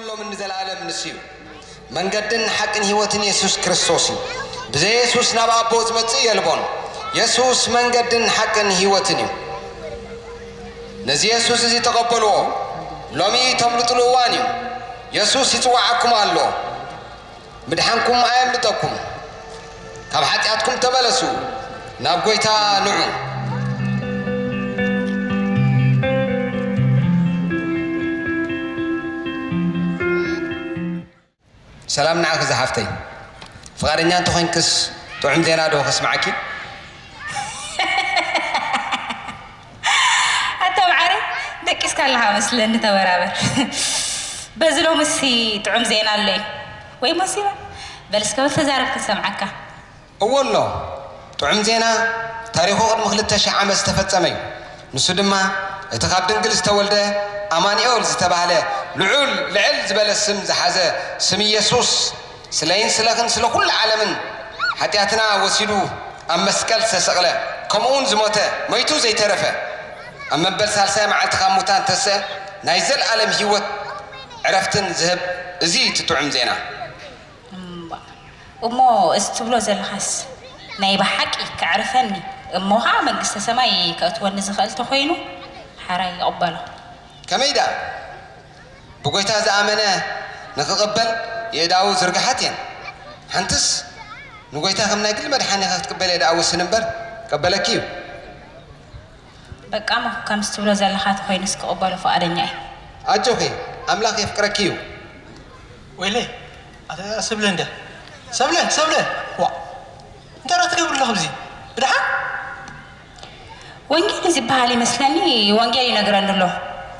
ሎምን ንዘለኣለም ንሱ እዩ። መንገድን ሓቅን ህይወትን የሱስ ክርስቶስ እዩ። ብዘይ የሱስ ናብ ኣቦ ዝመጽእ የልቦን። የሱስ መንገድን ሓቅን ህይወትን እዩ። ነዚ የሱስ እዚ ተቐበልዎ። ሎሚ ተምልጥሉ እዋን እዩ። የሱስ ይጽውዓኩም ኣሎ። ምድሓንኩም ኣየምልጠኩም። ካብ ሓጢኣትኩም ተመለሱ፣ ናብ ጐይታ ንዑ። ሰላም ንዓኺ ዝሓፍተይ። ፍቓደኛ እንተኾይንክስ ጥዑም ዜና ዶ ከስምዓኪ? ኣታ መዓረይ፣ ደቂስካ ኣለኻ መስለኒ፣ ተበራበር። በዚ ሎምሲ ጥዑም ዜና ኣሎ እዩ። ወይ ሞሲባ? በል እስከ በል ተዛረብ ክንሰምዓካ። እወ ኣሎ። ጥዑም ዜና ታሪኹ ቅድሚ ክልተ ሺሕ ዓመት ዝተፈጸመ እዩ። ንሱ ድማ እቲ ካብ ድንግል ዝተወልደ ኣማኑኤል ዝተባህለ ልዑል ልዕል ዝበለ ስም ዝሓዘ ስም ኢየሱስ ስለይን ስለኽን ስለ ኩሉ ዓለምን ሓጢኣትና ወሲዱ ኣብ መስቀል ዝተሰቕለ ከምኡውን ዝሞተ መይቱ ዘይተረፈ ኣብ መበል ሳልሳይ መዓልቲ ካብ ሙታን ተስአ ናይ ዘለኣለም ህይወት ዕረፍትን ዝህብ እዚ እቲ ጥዑም ዜና። እምባ። እሞ እዚ ትብሎ ዘለኻስ ናይ ብሓቂ ከዕርፈኒ እሞ ኸዓ መንግስተ ሰማይ ከእትወኒ ዝኽእል ተኾይኑ ሓራይ ይቕበሎ። ከመይ ደኣ? ብጎይታ ዝኣመነ ንኽቕበል የእዳዉ ዝርግሓት እየን። ሓንትስ ንጎይታ ከም ናይ ግሊ መድሓኒኻ ክትቅበል የድኣ ውስን እምበር፣ ቀበለኪ እዩ። በቃ እሞ ከምዚ ትብሎ ዘለኻ ተኾይኑስ ክቕበሎ ፍቓደኛ እየ። ኣጆኺ፣ ኣምላኽ የፍቅረኪ እዩ። ወይለይ፣ ኣታ ሰብለ እንደ ሰብለ፣ ሰብለ፣ ዋ፣ እንታይ ደኣ ትገብሪ ኣለኺ ኣብዚ? ብደሓን? ወንጌል እዩ ዝበሃል ይመስለኒ፣ ወንጌል ይነግረኒ ኣሎ።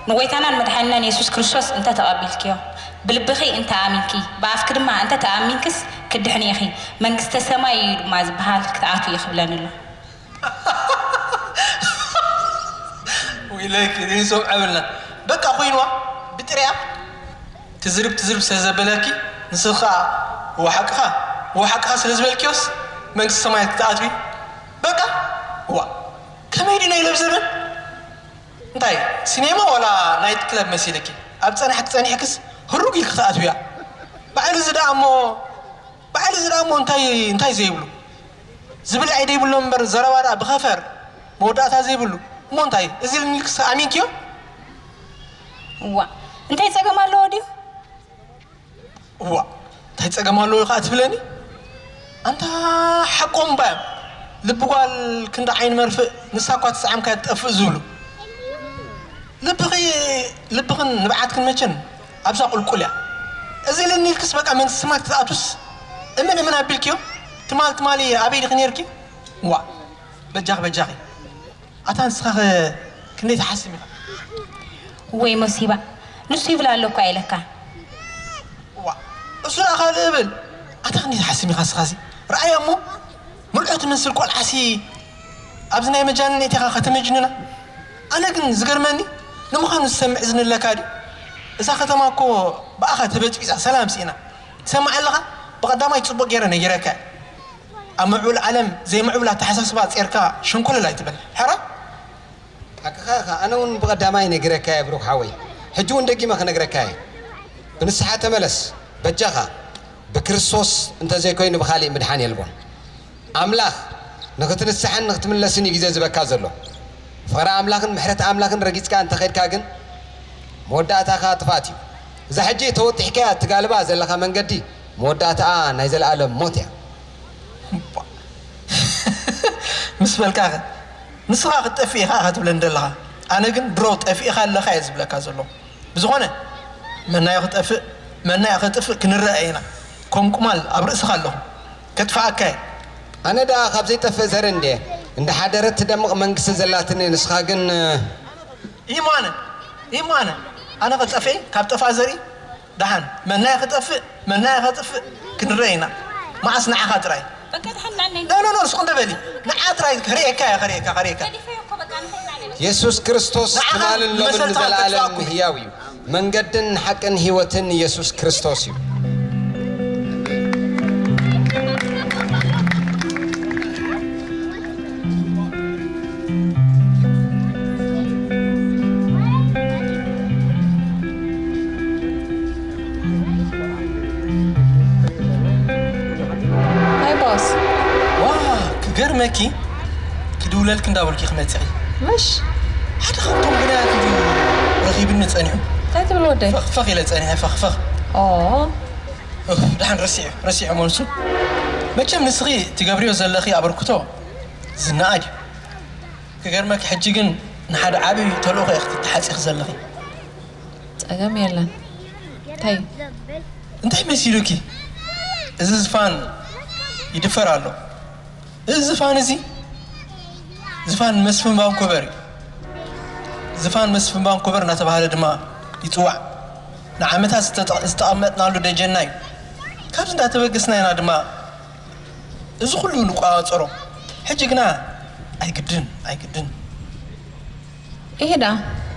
ንጎይታናን መድሓኒናን የሱስ ክርስቶስ እንተ ተቐቢልክዮ፣ ብልብኺ እንተ ኣሚንኪ፣ ብኣፍኪ ድማ እንተ ተኣሚንክስ ክትድሕኒ ኢኺ፣ መንግስተ ሰማይ እዩ ድማ ዝበሃል ክትኣትዊ እዩ ክብለኒ ኣሎ። ወይለኪ፣ ንሶም ዕብልና። በቃ ኮይንዋ፣ ብጥሪያ ትዝርብ ትዝርብ ስለ ዘበለኪ፣ ንስኺ ኸኣ እወ ሓቅኻ፣ እወ ሓቅኻ ስለ ዝበልክዮስ፣ መንግስቲ ሰማያት ክትኣትዊ። በቃ፣ እዋ፣ ከመይ ድዩ ናይ ሎሚ ዘበን? እንታይ፣ ሲኔማ ዋላ ናይት ክለብ መሲልኪ? ኣብ ጸናሕኪ ጸኒሕክስ፣ ህሩግ ኢልኪ ክትኣትውያ። ባዕሉ እዚ ደኣ እሞ፣ ባዕሉ እዚ ደኣ እሞ እንታይ፣ እንታይ ዘይብሉ? ዝብላዕ ዘይብሉ እምበር ዘረባ ደኣ ብኸፈር መወዳእታ ዘይብሉ። እሞ እንታይ፣ እዚ ኢልኒ ኢልክስ ኣሚንክዮ? እዋ፣ እንታይ ጸገም ኣለዎ ድዩ? እዋ፣ እንታይ ጸገም ኣለዎ ከኣ ትብለኒ? ኣንታ ሓቆም እባ እዮም። ልቢ ጓል ክንዲ ዓይኒ መርፍእ፣ ንሳ እኳ ተሳዒምካያ ትጠፍእ ዝብሉ። ልብኺ፣ ልብኽን ንብዓትክን መቸም ኣብዛ ቁልቁል እያ። እዚ ኢልኒ ኢልክስ በቃ መንግስቲ ሰማያት ክትኣቱስ እምን እምን ኣቢልክዮ? ትማል ትማሊ ኣበይ ዲኺ ነይርኪ? ዋእ፣ በጃኺ በጃኺ። ኣታ ንስኻኸ ክንደይ ትሓስም ኢኻ? ወይ ሞሲባ፣ ንሱ ይብላ ኣሎ እኳ ኢለካ። ዋእ፣ እሱ ደኣ ካልእ እብል። ኣታ ክንደይ ትሓስም ኢኻ ንስኻሲ? ረኣያ እሞ፣ ምልዖ ትመስል ቆልዓሲ ኣብዚ ናይ መጃንን እቲኻ ከተመጅንና? ኣነ ግን ዝገርመኒ፣ ንምዃኑ ዝሰምዕ እዝኒ ኣለካ ድዩ? እዛ ከተማ እኮ ብኣኻ ተበጭቢጫ ሰላም ስኢና። ትሰምዕ ኣለኻ? ብቐዳማይ ጽቡቕ ገይረ ነጊረካ እየ። ኣብ ምዕቡል ዓለም ዘይምዕቡል ኣተሓሳስባ ጼርካ ሸንኮለል ኣይትበል። ሕራይ? ሓቅኻ ኢኻ። ኣነ እውን ብቐዳማይ ነጊረካ እየ ብሩኽ ሓወይ። ሕጂ እውን ደጊመ ክነግረካ እየ። ብንስሓ ተመለስ። በጃኻ። ብክርስቶስ እንተዘይኮይኑ ብኻሊእ ምድሓን የልቦን። ኣምላኽ ንኽትንስሓን ንኽትምለስን እዩ ግዜ ዝበካ ዘሎ። ፍቕሪ ኣምላኽን ምሕረት ኣምላኽን ረጊጽካ እንተኸድካ ግን መወዳእታኻ ጥፍኣት እዩ። እዛ ሕጂ ተወጢሕካያ እትጋልባ ዘለኻ መንገዲ መወዳእታኣ ናይ ዘለኣለም ሞት እያ። ምስ በልካኸ ንስኻ ክትጠፍእ ኢኻ ኢኻ ትብለኒ ዘለኻ። ኣነ ግን ድሮ ጠፊእኻ ኣለኻ እየ ዝብለካ ዘለኹ። ብዝኾነ መናዮ ክጠፍእ መናዮ ከጥፍእ ክንረኣ ኢና። ከም ቁማል ኣብ ርእስኻ ኣለኹ። ከጥፍኣካ እየ። ኣነ ደኣ ካብ ዘይጠፍእ ዘርኢ እንድየ። እንዳሓደረት ትደምቕ መንግስቲ ዘላትኒ ንስኻ ግን። ኢሞ ኣነ ኢሞ ኣነ ኣነ ከጠፍኤ ካብ ጠፍኣ ዘርኢ ደሓን መናይ ክጠፍእ መናይ ከጥፍእ ክንረአ ኢና። መዓስ ንዓኻ ጥራይ። በቃ ደሓን ንዓና ኢና። ኖ ኖ ኖ ንስኹም ደበሊ ንዓ ጥራይ ከርእየካ እየ ከርእየካ ከርእየካ። ገዲፈዮ እኮ በቃ ንኸይድ ንዓና። የሱስ ክርስቶስ ንዓኻ ትማልን ሎምን ንመሰልታ ንዘለኣለም ከጥፍኣኩም እየ። ህያው እዩ። መንገድን ሓቅን ህይወትን የሱስ ክርስቶስ እዩ። ክድውለልኪ እንዳበልኩ ክመጽእ። ምሽ ሓደ ካብቶም ግናያት እዩ ረኺብኒ ጸኒሑ። እንታይ ትብል ወደይ? ፈኽፈኽ ኢለ ጸኒሐ፣ ፈኽፈኽ። ኦ። ኡፍ፣ ደሓን ረሲዑ፣ ረሲዑ መልሱ። መቸም ንስኺ ትገብርዮ ዘለኺ ኣበርክቶ ዝነኣድ እዩ። ክገርመኪ፣ ሕጂ ግን ንሓደ ዓብዪ ተልእኾ ኢኺ ትተሓጺኺ ዘለኺ። ጸገም የለን። እንታይ? እንታይ መሲሉኪ? እዚ ዝፋን ይድፈር ኣሎ። እዚ ዝፋን እዚ ዝፋን መስፍን ቫንኮቨር እዩ። ዝፋን መስፍን ቫንኮቨር እናተባህለ ድማ ይጽዋዕ። ንዓመታት ዝተጠ-፣ ዝተቐመጥናሉ ደጀና እዩ። ካብዚ እንዳተበገስና ኢና ድማ እዚ ኩሉ ንቋጸሮ። ሕጂ ግና ኣይግድን፣ ኣይግድን። ኢሄዳ፣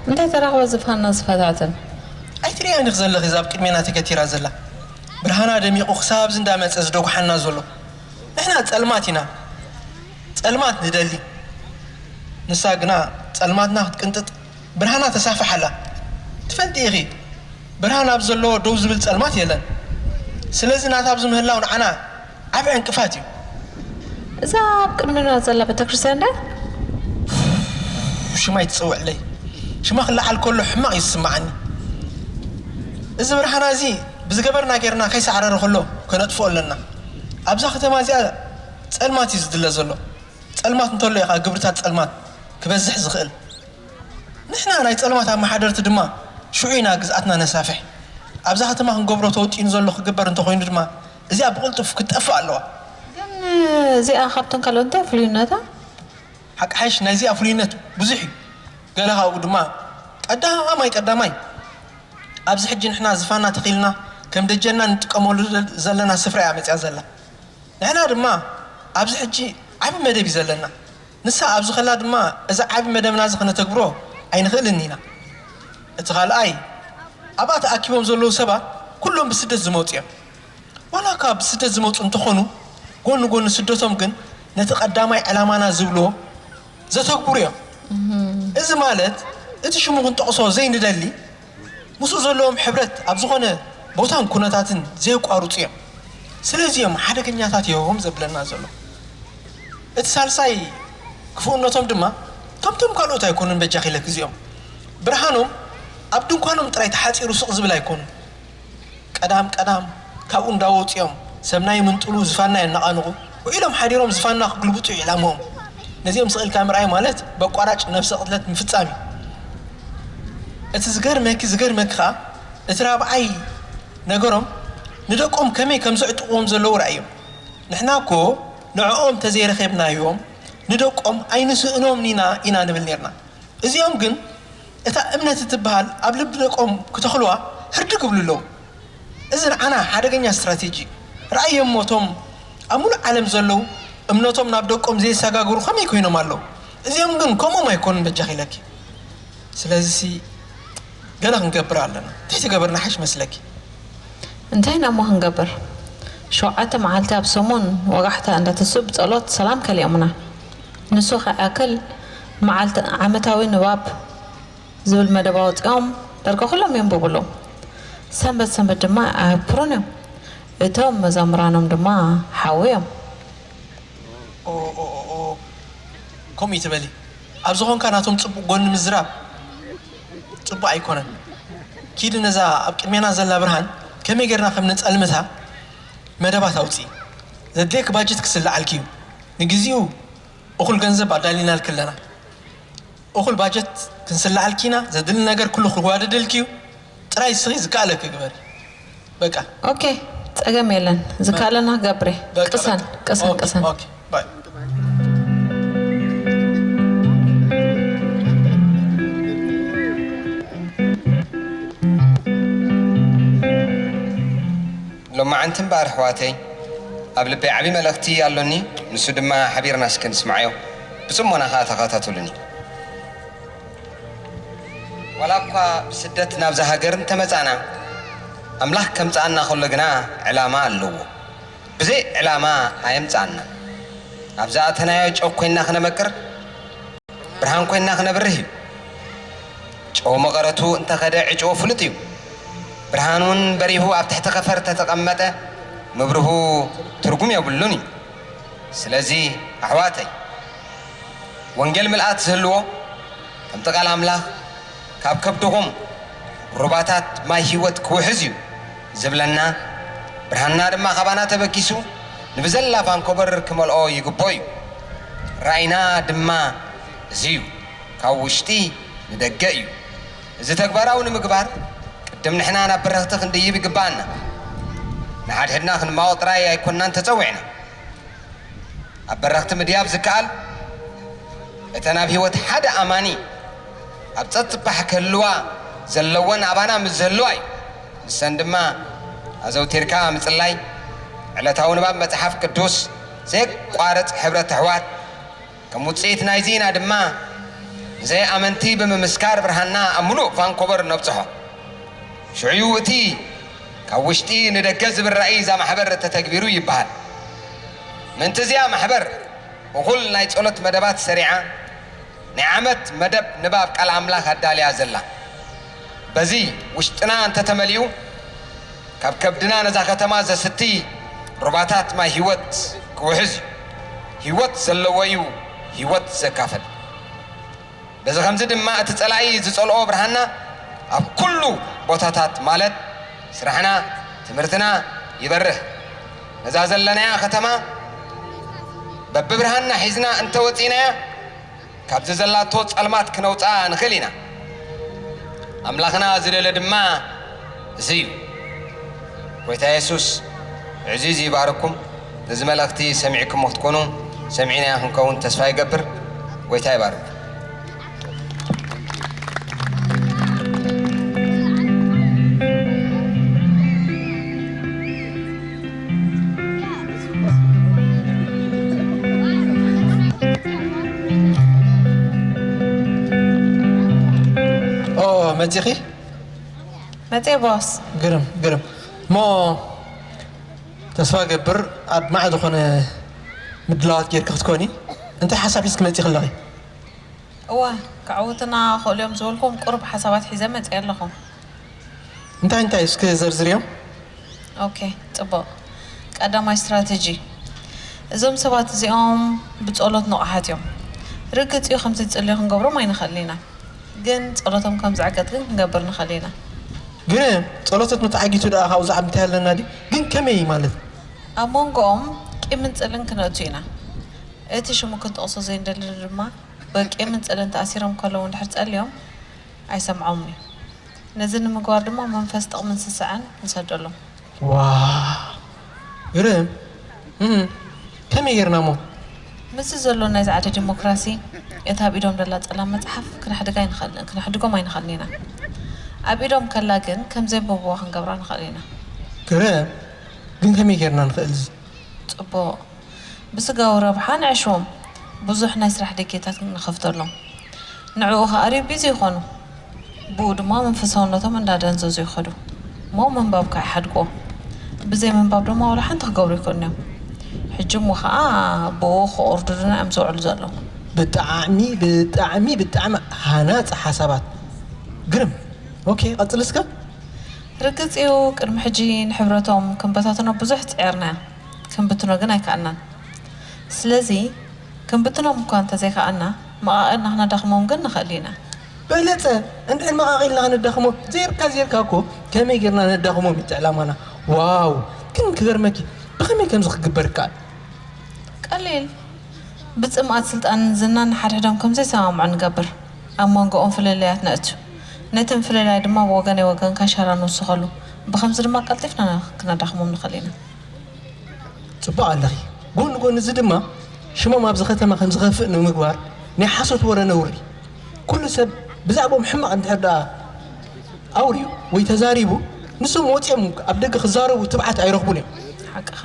እንታይ ተራኽበ ዝፋንና ዝፈታትን? ኣይትርእያን ዲኺ ዘለኺ እዛ ኣብ ቅድሜና ተገቲራ ዘላ? ብርሃና ደሚቑ ክሳብ እዚ እንዳመጸ ዝደጉሓና ዘሎ። ንሕና ጸልማት ኢና። ጸልማት ንደሊ። ንሳ ግና ጸልማትና ክትቅንጥጥ ብርሃና ተሳፍሕ ኣላ። ትፈልጢ ኢኺ፣ ብርሃን ኣብ ዘለዎ ደው ዝብል ጸልማት የለን። ስለዚ ናታ ኣብዚ ምህላው ንዓና ዓቢ ዕንቅፋት እዩ። እዛ ኣብ ቅድሚና ዘላ ቤተክርስትያን ድያ? ሽማ ይትጸውዕለይ። ሽማ ክለዓል ከሎ ሕማቕ እዩ ዝስምዓኒ። እዚ ብርሃና እዚ ብዝገበርና ጌርና ከይሰዕረረ ከሎ ከነጥፍኦ ኣለና። ኣብዛ ከተማ እዚኣ ጸልማት እዩ ዝድለ ዘሎ። ጸልማት እንተሎ ኢኻ ግብርታት ጸልማት ክበዝሕ ዝኽእል። ንሕና ናይ ጸልማት ኣመሓደርቲ ድማ ሽዑ ኢና ግዝኣትና ነሳፍሕ። ኣብዛ ከተማ ክንገብሮ ተወጢኑ ዘሎ ክግበር እንተኾይኑ ድማ እዚኣ ብቕልጡፍ ክትጠፍእ ኣለዋ። ግን እዚኣ ካብተን ካልኦት እንታይ ፍሉይነታ? ሓቂ ሓይሽ ናይዚኣ ፍሉይነት ብዙሕ እዩ። ገለ ካብኡ ድማ ቀዳማይ ቀዳማይ ኣብዚ ሕጂ ንሕና ዝፋና ተኺልና ከም ደጀና ንጥቀመሉ ዘለና ስፍራ እያ መጽያ ዘላ። ንሕና ድማ ኣብዚ ሕጂ ዓቢ መደብ እዩ ዘለና። ንሳ ኣብዚ ኸላ ድማ እዚ ዓቢ መደብና እዚ ኸነተግብሮ ኣይንኽእልን ኢና። እቲ ኻልኣይ ኣብኣ ተኣኪቦም ዘለዉ ሰባት ኩሎም ብስደት ዝመጹ እዮም። ዋላ እኳ ብስደት ዝመጹ እንተኾኑ፣ ጎኒ ጎኒ ስደቶም ግን ነቲ ቀዳማይ ዕላማና ዝብልዎ ዘተግብሩ እዮም። እዚ ማለት እቲ ሽሙ ክንጠቕሶ ዘይንደሊ፣ ምስኡ ዘለዎም ሕብረት ኣብ ዝኾነ ቦታን ኩነታትን ዘየቋርጹ እዮም። ስለዚ እዮም ሓደገኛታት እዮም ዘብለና ዘሎ። እቲ ሳልሳይ ክፉእነቶም ድማ ከምቶም ካልኦት ኣይኮኑን። በጃኺ ኢለኪ እዚኦም ብርሃኖም ኣብ ድንኳኖም ጥራይ ተሓጺሩ ስቕ ዝብል ኣይኮኑን። ቀዳም ቀዳም ካብኡ እንዳወጹ እዮም ሰምና ይምንጥሉ፣ ዝፋንና የነቓንቑ። ውዒሎም ሓዲሮም ዝፋንና ክግልብጡ እዩ ዕላምኦም። ነዚኦም ስቕ ኢልካ ምርኣይ ማለት በቋራጭ ነብሰ ቅትለት ምፍጻም እዩ። እቲ ዝገርመኪ ዝገርመኪ ኸኣ እቲ ራብዓይ ነገሮም ንደቆም ከመይ ከም ዘዕጥቕዎም ዘለዉ ርኣዮም። ንሕና እኮ ንዕኦም ተዘይረኸብናዮም ንደቆም ኣይንስእኖምን ኢና ኢና ንብል ኔርና። እዚኦም ግን እታ እምነት እትበሃል ኣብ ልቢ ደቆም ክተኽልዋ ህርድግ ይብሉ ኣለዉ። እዚ ንዓና ሓደገኛ ስትራቴጂ እዩ። ረኣዮም እሞ እቶም ኣብ ሙሉእ ዓለም ዘለዉ እምነቶም ናብ ደቆም ዘየሰጋግሩ ከመይ ኮይኖም ኣለዉ? እዚኦም ግን ከምኦም ኣይኮኑን በጃኺ ኢለኪ። ስለዚሲ ገለ ክንገብር ኣለና። እንታይ ተገበርና ሓሽ መስለኪ? እንታይ ኢና እሞ ክንገብር? ሸውዓተ መዓልቲ ኣብ ሰሙን ወጋሕታ እንዳተስኡ ብጸሎት ሰላም ከሊኦምና። ንሱ ከይኣክል መዓልቲ ዓመታዊ ንባብ ዝብል መደብ ኣውጺኦም ዳርጋ ኩሎም የንብብሉ። ሰንበት ሰንበት ድማ ኣየሕፍሩን እዮም። እቶም መዘምራኖም ድማ ሓዊ እዮም። ኦ፣ ኦ፣ ኦ፣ ኦ። ከምኡ ይትበሊ። ኣብ ዝኾንካ ናቶም ጽቡቕ ጎኒ ምዝራብ ጽቡቕ ኣይኮነን። ኪዲ ነዛ ኣብ ቅድሜና ዘላ ብርሃን ከመይ ጌርና ከም ንጸልምታ መደባት ኣውጽኢ። ዘድልየኪ ባጀት ክስልዓልኪ እዩ። ንግዚኡ እኹል ገንዘብ ኣዳሊናልኪ ኣለና። እኹል ባጀት ክንስልዓልኪ ኢና። ዘድሊ ነገር ኩሉ ክዋደደልኪ እዩ። ጥራይ እስኺ ዝከኣለኪ ግበሪ። በቃ። ኦኬ፣ ጸገም የለን። ዝከኣለና ክገብር እየ። በቃ፣ ቅሰን፣ በቃ። ቅሰን፣ ኦኬ፣ ቅሰን። ኦኬ፣ ባይ። ሎማዓንቲ እምበኣር ኣሕዋተይ፣ ኣብ ልበይ ዓቢ መልእኽቲ ኣሎኒ፣ ንሱ ድማ ሓቢርና እስከ ንስምዓዮ። ብጽሞና ኸኣ ተኸታተሉኒ። ዋላ እኳ ብስደት ናብዛ ሃገር እንተመጻእና፣ ኣምላኽ ከምጽኣና ከሎ ግና ዕላማ ኣለዎ። ብዘይ ዕላማ ኣየምጽኣና። ኣብ ዝኣተናዮ ጨው ኮይንና ክነመቅር፣ ብርሃን ኮይንና ክነብርህ እዩ። ጨው መቐረቱ እንተኸደ ዕጭዎ ፍሉጥ እዩ። ብርሃን እውን በሪሁ ኣብ ትሕቲ ከፈር ተተቐመጠ፣ ምብርሁ ትርጉም የብሉን እዩ። ስለዚ ኣሕዋተይ፣ ወንጌል ምልኣት ዝህልዎ፣ ከምቲ ቃል ኣምላኽ፣ "ካብ ከብድኹም ሩባታት ማይ ህይወት ክውሕዝ እዩ" ዝብለና፣ ብርሃንና ድማ ካባና ተበጊሱ ንብዘላ ቫንኮቨር ክመልኦ ይግብኦ እዩ። ራእይና ድማ እዚ እዩ፣ ካብ ውሽጢ ንደገ እዩ። እዚ ተግባራዊ ንምግባር፣ ቅድም ንሕና ናብ በረኽቲ ክንድይብ ይግብኣና። ንሓድሕድና ክንማወ ጥራይ ኣይኮንናን ተጸዊዕና። ኣብ በረኽቲ ምድያብ ዝከኣል፣ እተን ኣብ ህይወት ሓደ ኣማኒ ኣብ ጸጥባሕ ክህልዋ ዘለወን ኣባና ምስ ዝህልዋ እዩ። ንሰን ድማ ኣዘውቲርካ ምጽላይ፣ ዕለታዊ ንባብ መጽሓፍ ቅዱስ፣ ዘየቋርጽ ሕብረት ኣሕዋት፣ ከም ውጽኢት ናይዚ ኢና ድማ ንዘይኣመንቲ ብምምስካር ብርሃንና ኣብ ምሉእ ቫንኮቨር ነብጽሖ። ሽዑ እቲ ካብ ውሽጢ ንደገ ዝብል ራእይ እዛ ማሕበር ተተግቢሩ ይበሃል። ምእንቲ እዚኣ ማሕበር እኹል ናይ ጸሎት መደባት ሰሪዓ፣ ናይ ዓመት መደብ ንባብ ቃል ኣምላኽ ኣዳልያ ዘላ። በዚ ውሽጥና እንተተመሊኡ፣ ካብ ከብድና ነዛ ከተማ ዘስቲ ሩባታት ማይ ህይወት ክውሕዝ እዩ። ህይወት ዘለዎ እዩ ህይወት ዘካፍል። በዚ ኸምዚ ድማ እቲ ጸላኢ ዝጸልኦ ብርሃንና ኣብ ኩሉ ቦታታት፣ ማለት ስራሕና፣ ትምህርትና ይበርህ። ነዛ ዘለናያ ከተማ በብብርሃንና ሒዝና እንተወጺእናያ፣ ካብዚ ዘላቶ ጸልማት ክነውጽኣ ንኽእል ኢና። ኣምላኽና ዝደለ ድማ እዚ እዩ። ጎይታ የሱስ ዕዙዝ ይባርኩም። ነዚ መልእኽቲ ሰሚዕኩሞ ክትኮኑ፣ ሰሚዕናዮ ክንከውን ተስፋ ይገብር። ጎይታ ይባርኩም። ኦ፣ መጺኺ? መጺኤ ቦስ። ግርም፣ ግርም። እሞ ተስፋ ገብር ኣድማዒ ዝኾነ ምድላዋት ጌርኪ ክትኮኒ። እንታይ ሓሳብ ሒዝኪ መጺኺ ኣለኺ? እወ፣ ከዕውቱና ክእሉ እዮም ዝበልኩም ቁሩብ ሓሳባት ሒዘ መጺኤ ኣለኹ። እንታይ እንታይ እስኪ ዘርዝርዮም? ኦኬ፣ ጽቡቕ። ቀዳማይ ስትራተጂ፣ እዞም ሰባት እዚኦም ብጸሎት ንቑሓት እዮም። ርግጽ እዩ፣ ከምቲ ዝጽልዩ ክንገብሮም ኣይንኽእልን ኢና። ግን ጸሎቶም ከም ዝዕገት ግን ክንገብር ንኽእል ኢና። ግን ጸሎተት መተዓጊቱ ደኣ ካብኡ ዝዓቢ እንታይ ኣለና ድዩ? ግን ከመይ ማለት? ኣብ መንጎኦም ቂምን ጽልን ክነእቱ ኢና። እቲ ሽሙ ክንጠቕሶ ዘይንደሊ ድማ፣ ብቂምን ጽልን ተኣሲሮም ከለዉ እንድሕር ጸልዮም፣ ኣይሰምዖምን እዩ። ነዚ ንምግባር ድማ መንፈስ ጥቕምን ስስዐን ንሰደሎም። ዋው! ግርም! እም፣ ከመይ ጌርና እሞ? ምስዚ ዘሎ ናይ ጻዕዳ ዲሞክራሲ፣ እታ ኣብ ኢዶም ዘላ ጸላም መጽሓፍ ክነሕድጋ ኣይንኽእልን፣ ክነሕድጎም ኣይንኽእልን ኢና። ኣብ ኢዶም ከላ ግን ከም ዘንበብዋ ክንገብራ ንኽእል ኢና። ግርም! ግን ከመይ ጌርና ንኽእል እዚ? ጽቡቕ። ብስጋዊ ረብሓ ንዕሽዎም፣ ብዙሕ ናይ ስራሕ ደጌታት ንኸፍተሎም። ንዕኡ ኸኣ ርዩ ቢዚ ይኾኑ። ብኡ ድማ መንፈሳውነቶም እንዳደንዘዙ ይኸዱ። እሞ ምንባብ ከኣ ይሓድግዎ። ብዘይ ምንባብ ድማ ዋላ ሓንቲ ክገብሩ ኣይክእሉን እዮም። ሕጂ እሞ ኸኣ ብኡ ክቕርድዱና እዮም ዝውዕሉ ዘለዉ። ብጣዕሚ፣ ብጣዕሚ፣ ብጣዕሚ ሃናጺ ሓሳባት። ግርም። ኦኬ፣ ቀጽሊ እስከ። ርግጽ እዩ፣ ቅድሚ ሕጂ ንሕብረቶም ክንበታትኖ ብዙሕ ጽዒርና። ክንብትኖ ግን ኣይከኣልናን። ስለዚ፣ ክንብትኖም እኳ እንተዘይከኣልና፣ መቓቒልና ክነዳኽሞም ግን ንኽእል ኢና። በለጸ፣ እንድሕር መቓቒልና ክነዳኽሞ ዘይርካ ዘይርካ እኮ፣ ከመይ ጌርና ነዳኽሞም እዩ እቲ ዕላማና። ዋው! ግን ክገርመኪ፣ ብኸመይ ከምዚ ክግበር ይከኣል? ቀሊል። ብጽምኣት ስልጣንን ዝናን ንሓድሕዶም ከም ዘይሰማምዑ ንገብር። ኣብ መንጎኦም ፍልልያት ነእቱ። ነቲ ምፍልላይ ድማ ብወገነይ ወገንካ ሻራ ንውስኸሉ። ብኸምዚ ድማ ቀልጢፍና ክነዳኽሞም ንኽእል ኢና። ጽቡቕ ኣለኺ። ጎኒ ጎኒ እዚ ድማ ሽሞም ኣብዚ ከተማ ከም ዝኸፍእ ንምግባር ናይ ሓሶት ወረ ነውሪ። ኩሉ ሰብ ብዛዕባኦም ሕማቕ እንድሕር ደኣ ኣውርዩ ወይ ተዛሪቡ፣ ንሶም ወጺኦም ኣብ ደገ ክዛረቡ ትብዓት ኣይረኽቡን እዮም። ሓቅኻ።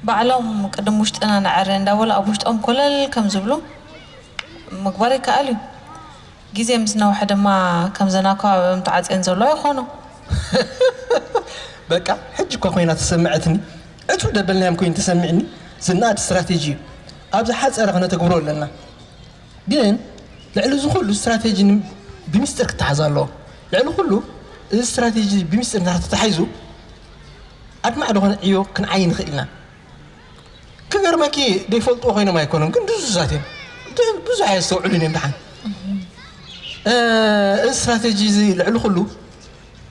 ባዕሎም ቅድም ውሽጥና ነዐሪ እንዳበሉ ኣብ ውሽጦም ኮለል ከም ዝብሉ ምግባር ይከኣል እዩ። ግዜ ምስ ነውሐ ድማ ከም ዘናኳ ተዓጽየን ዘለዋ ይኾኑ። በቃ፣ ሕጂ እኳ ኮይና ተሰምዐትኒ። ዕጹው ደበልናዮም ኮይኑ ተሰሚዕኒ። ዝነኣድ ስትራቴጂ እዩ። ኣብ ዝሓጸረ ክነተግብሮ ኣለና። ግን ልዕሊ እዚ ኩሉ ስትራቴጂ ን-፣ ብሚስጥር ክተሓዝ ኣለዎ። ልዕሊ ኩሉ እዚ ስትራቴጂ ብሚስጥር እንድሕር ተታሒዙ ኣድማዕ ዝኾነ ዕዮ ክንዓዪ ንኽእል ኢና። ክገርመኪ ደይፈልጥዎ ኮይኖም ኣይኮኑን፣ ግን ድዙዛት እዮም። ድ-፣ ብዙሕ ኣየስተውዕሉን እዮም ደሓን። እ፣ እዚ ስትራተጂ እዚ ልዕሊ ኩሉ